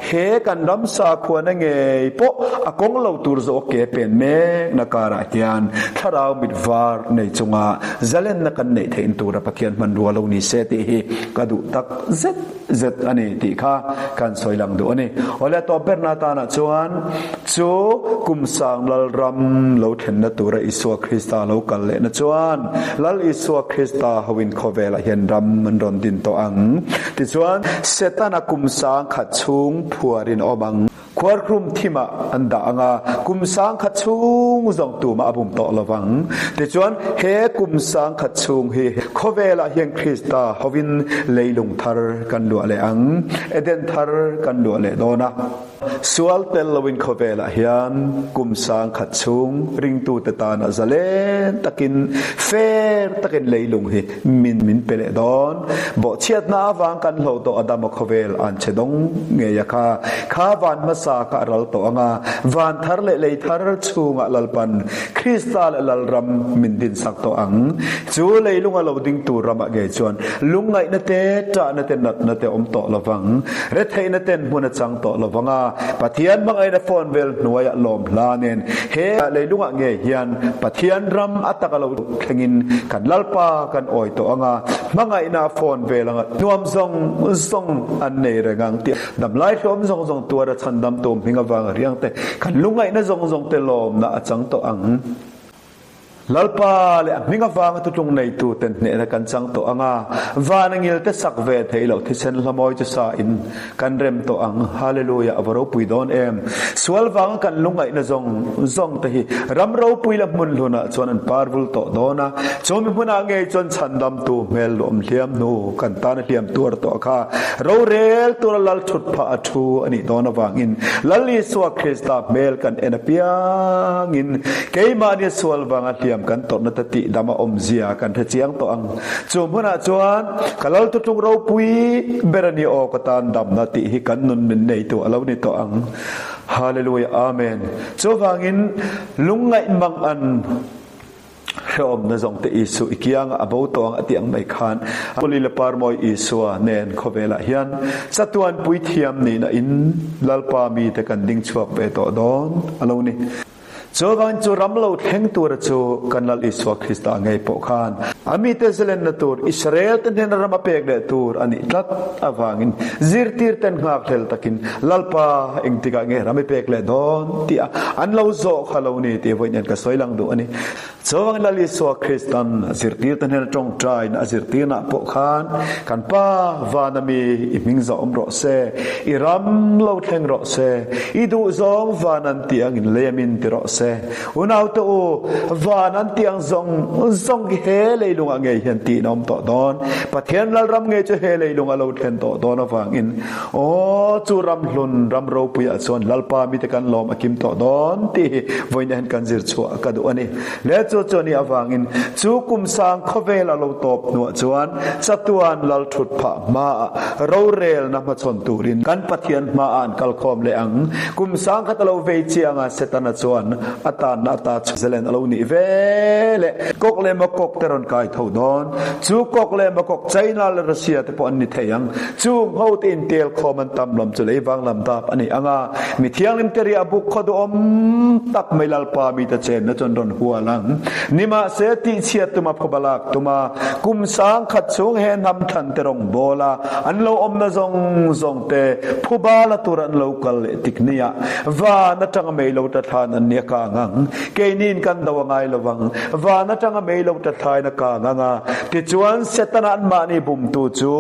he kan ram sakhuana ngei pawh a kawng lo tur zawh ke pen mekna karah hian thlarau mit var nei chunga zalenna kan neih theih tura Pathian hmanrua lo ni se tih hi ka duh tak zet zet a ni tih kha kan sawi lang duh a ni. Awle tawp berna tanah chuan chu kum sang Lalram lo thlenna tura Isua Krista lo kal lehna chuan Lal Isua Krista hoin khawvelah hian ram an rawn din tawh ang. Tichuan Setana kum sang khat chhung phuarin a awm ang. Khuarkhum thimah an dah ang a, kum sangkhat chhung zawng tumah a bum tawh lo vang. Tichuan, he kum sangkhat chhung hi khawvelah hian Krista hovin leilung thar kan luah leh ang, Eden thar kan luah leh dawn a. Sual tel loin khawvelah hian kum sangkhat chhung ringtute tana zalen takin, fair takin leilung hi Min min pe leh dawn. Bawhchhiatna avang kan hlo tawh Adama khawvel an che dawng ngei a kha. Kha van hmasa kha a ral tawh ang a, van thar leh lei thar chhungah Lalpan Krista leh Lalram min dinsak tawh ang. Chu leilunga lo ding tur ramah ngei chuan lungngaihna te, ṭahna te, natna te awm tawh lovang. Retheihna ten hmun a chang tawh lovang a, Pathian hmangaihna phone vel hnuaiah lawm hla nen he leilungah ngei hian Pathian ram a taka lo thlengin kan Lalpa kan awi tawh ang a, hmangaihna a phone vel ang a, nuam zawng zawng an nei reng ang tih damlai hlawm zawng zawng tuara chhandam tum hming avanga riang te kan lungngaihna zawng zawng te lawmna a chang tawh ang. Lalpa leh a hming avanga tutlung neitu ten hnehna kan chang tawh ang a, van a ngil te sak ve theih loh thisen hlamawi chu sa in kan rem tawh ang. Hallelujah a va ropui dawn em! Sual vanga kan lungngaihna zawng zawng te hi ram ropui la hmun hlunah chuan an par vul tawh dawn a, chumi hmunah ngei chuan chhandamtu hmel luam hliam hnu kan tana hliam tuar tawh kha rorel tura lal thut phah a thu a nih dawn avangin Lal Isua Krista hmel kan en apiangin Keimahni sual vanga hliam kan tawrhna te tih dam a awmzia kan hre chiang tawh ang. Chu hmunah chuan ka lal tutlung ropui ber a ni aw ka tan damna tih hi kan nun min neitu a lo ni tawh ang. Hallelujah Amen. Chuvangin lungngaih mang an Hrehawmna zawng te Isu i kianga a bo tawh ang a tih ang mai khan Puli le Parmawi Isua nen khawvelah hian chatuan puithiam nihna in Lalpa mite kan ding chhuak ve tawh dawn a lo ni. Chuvangin chu ram lo thleng tura chu kan Lal Isua Krista ngei pawh khan a mite zalenna tur Israel te hnena ram a pek leh tur a nih tlat avangin zirtir ten nghakhlel takin Lalpa engtikah nge ram i pek leh dawn tih a an lo zawh kha lo ni tih vawiin ka sawi lang duh a ni. Chuang Lal Isua Kristan a zirtirte hnena tawngtaina a zirtirnaah pawh khan kan Pa vana mi i hming zawh awm rawh se, i ram lo thleng rawh se, i duhzawng van an tih angin lei amin ti rawh se. Unaute u, van an tih ang zawng zawng khi he leilungah ngei hian tihna awm tawh dawn. Pathian Lalram ngei chu he leilungah lo thlen tawh dawn avangin Aw, chu ram hlun, ram ropuiah chuan Lalpa mite kan lawm a kim tawh dawn tih hi vawiin hian kan zir chhuah ka duh a ni. Le chu chu anih avangin chu kum sang khawvel a lo tawp hnuah chuan chatuan lal thut phah hmaah rorelna hmachhawn turin kan Pathian hmaah an kal khawm leh ang. Kum sang khat a lo vei chiang a, Setana chuan a tanna ata chhuah a lo nih ve leh kawk leh makawk te rawn kai tho dawn. Chu kawk leh makawk China leh Russia te pawh an ni thei ang. Chung ho te in tel khawm an tam lam chu lei vang lam dap a ni ang a, mi thianghlim te riah buk khaw duhawm tak mai Lalpa mite chenna chuan rawn hual ang. Nimahse, tihchhiat tuma phuba lak tuma kum sangkhat chhung he hnam thlan te rawng bawl a, an lo awmna zawng zawng te phuba la tur an lo kal leh tik nia van atanga mei lo ta thlan an nia kang ang. Keiniin kan do a ngai lo vang, van atanga mei lo ta thlain a kang ang a, tichuan Setana anmahni bumtu chu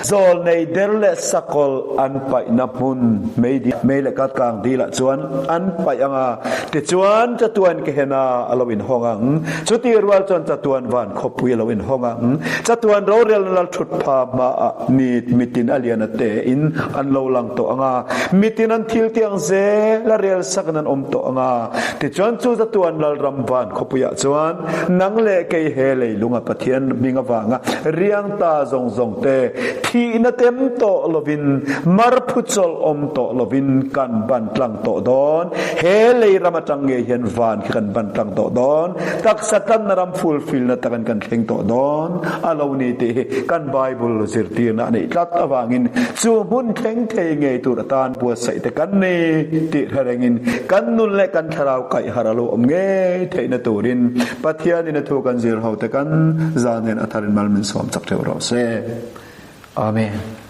zawlnei der leh sakawlh an paihna hmun mei mei leh kat kang dilah chuan an paih ang a, tichuan chatuan Gehenna a lo inhawng ang, chutih rual chuan chatuan van khawpui a lo inhawng ang, chatuan rorelna lal thut pha hmaah mi mitin a lian a tein an lo lang tawh ang a, mitin an thil tiang zel a rel sakin an awm tawh ang a, tichuan chu chatuan lalram van khawpuiah chuan Nang leh kei he leilunga Pathian hming avanga riang ta zawng zawng te, thihna tem tawh lovin, mar phu chawlh awm tawh lovin kan ban tlang tawh dawn. He lei ram atang ngei hian van khi kan ban tlang tawh dawn. Taksa tlanna ram fulfilna takin kan thleng tawh dawn a lo ni tih hi kan Bible zirtirna a neih tlat avangin chu hmun thleng thei ngei tur atan buatsaih te kan ni tih hre rengin kan nun leh kan thlarau kaih harh a lo awm ngei theihna turin Pathianin a thu kan zir ho te kan zan hian a tharin mal min sawm chak theuh rawh se. Amen.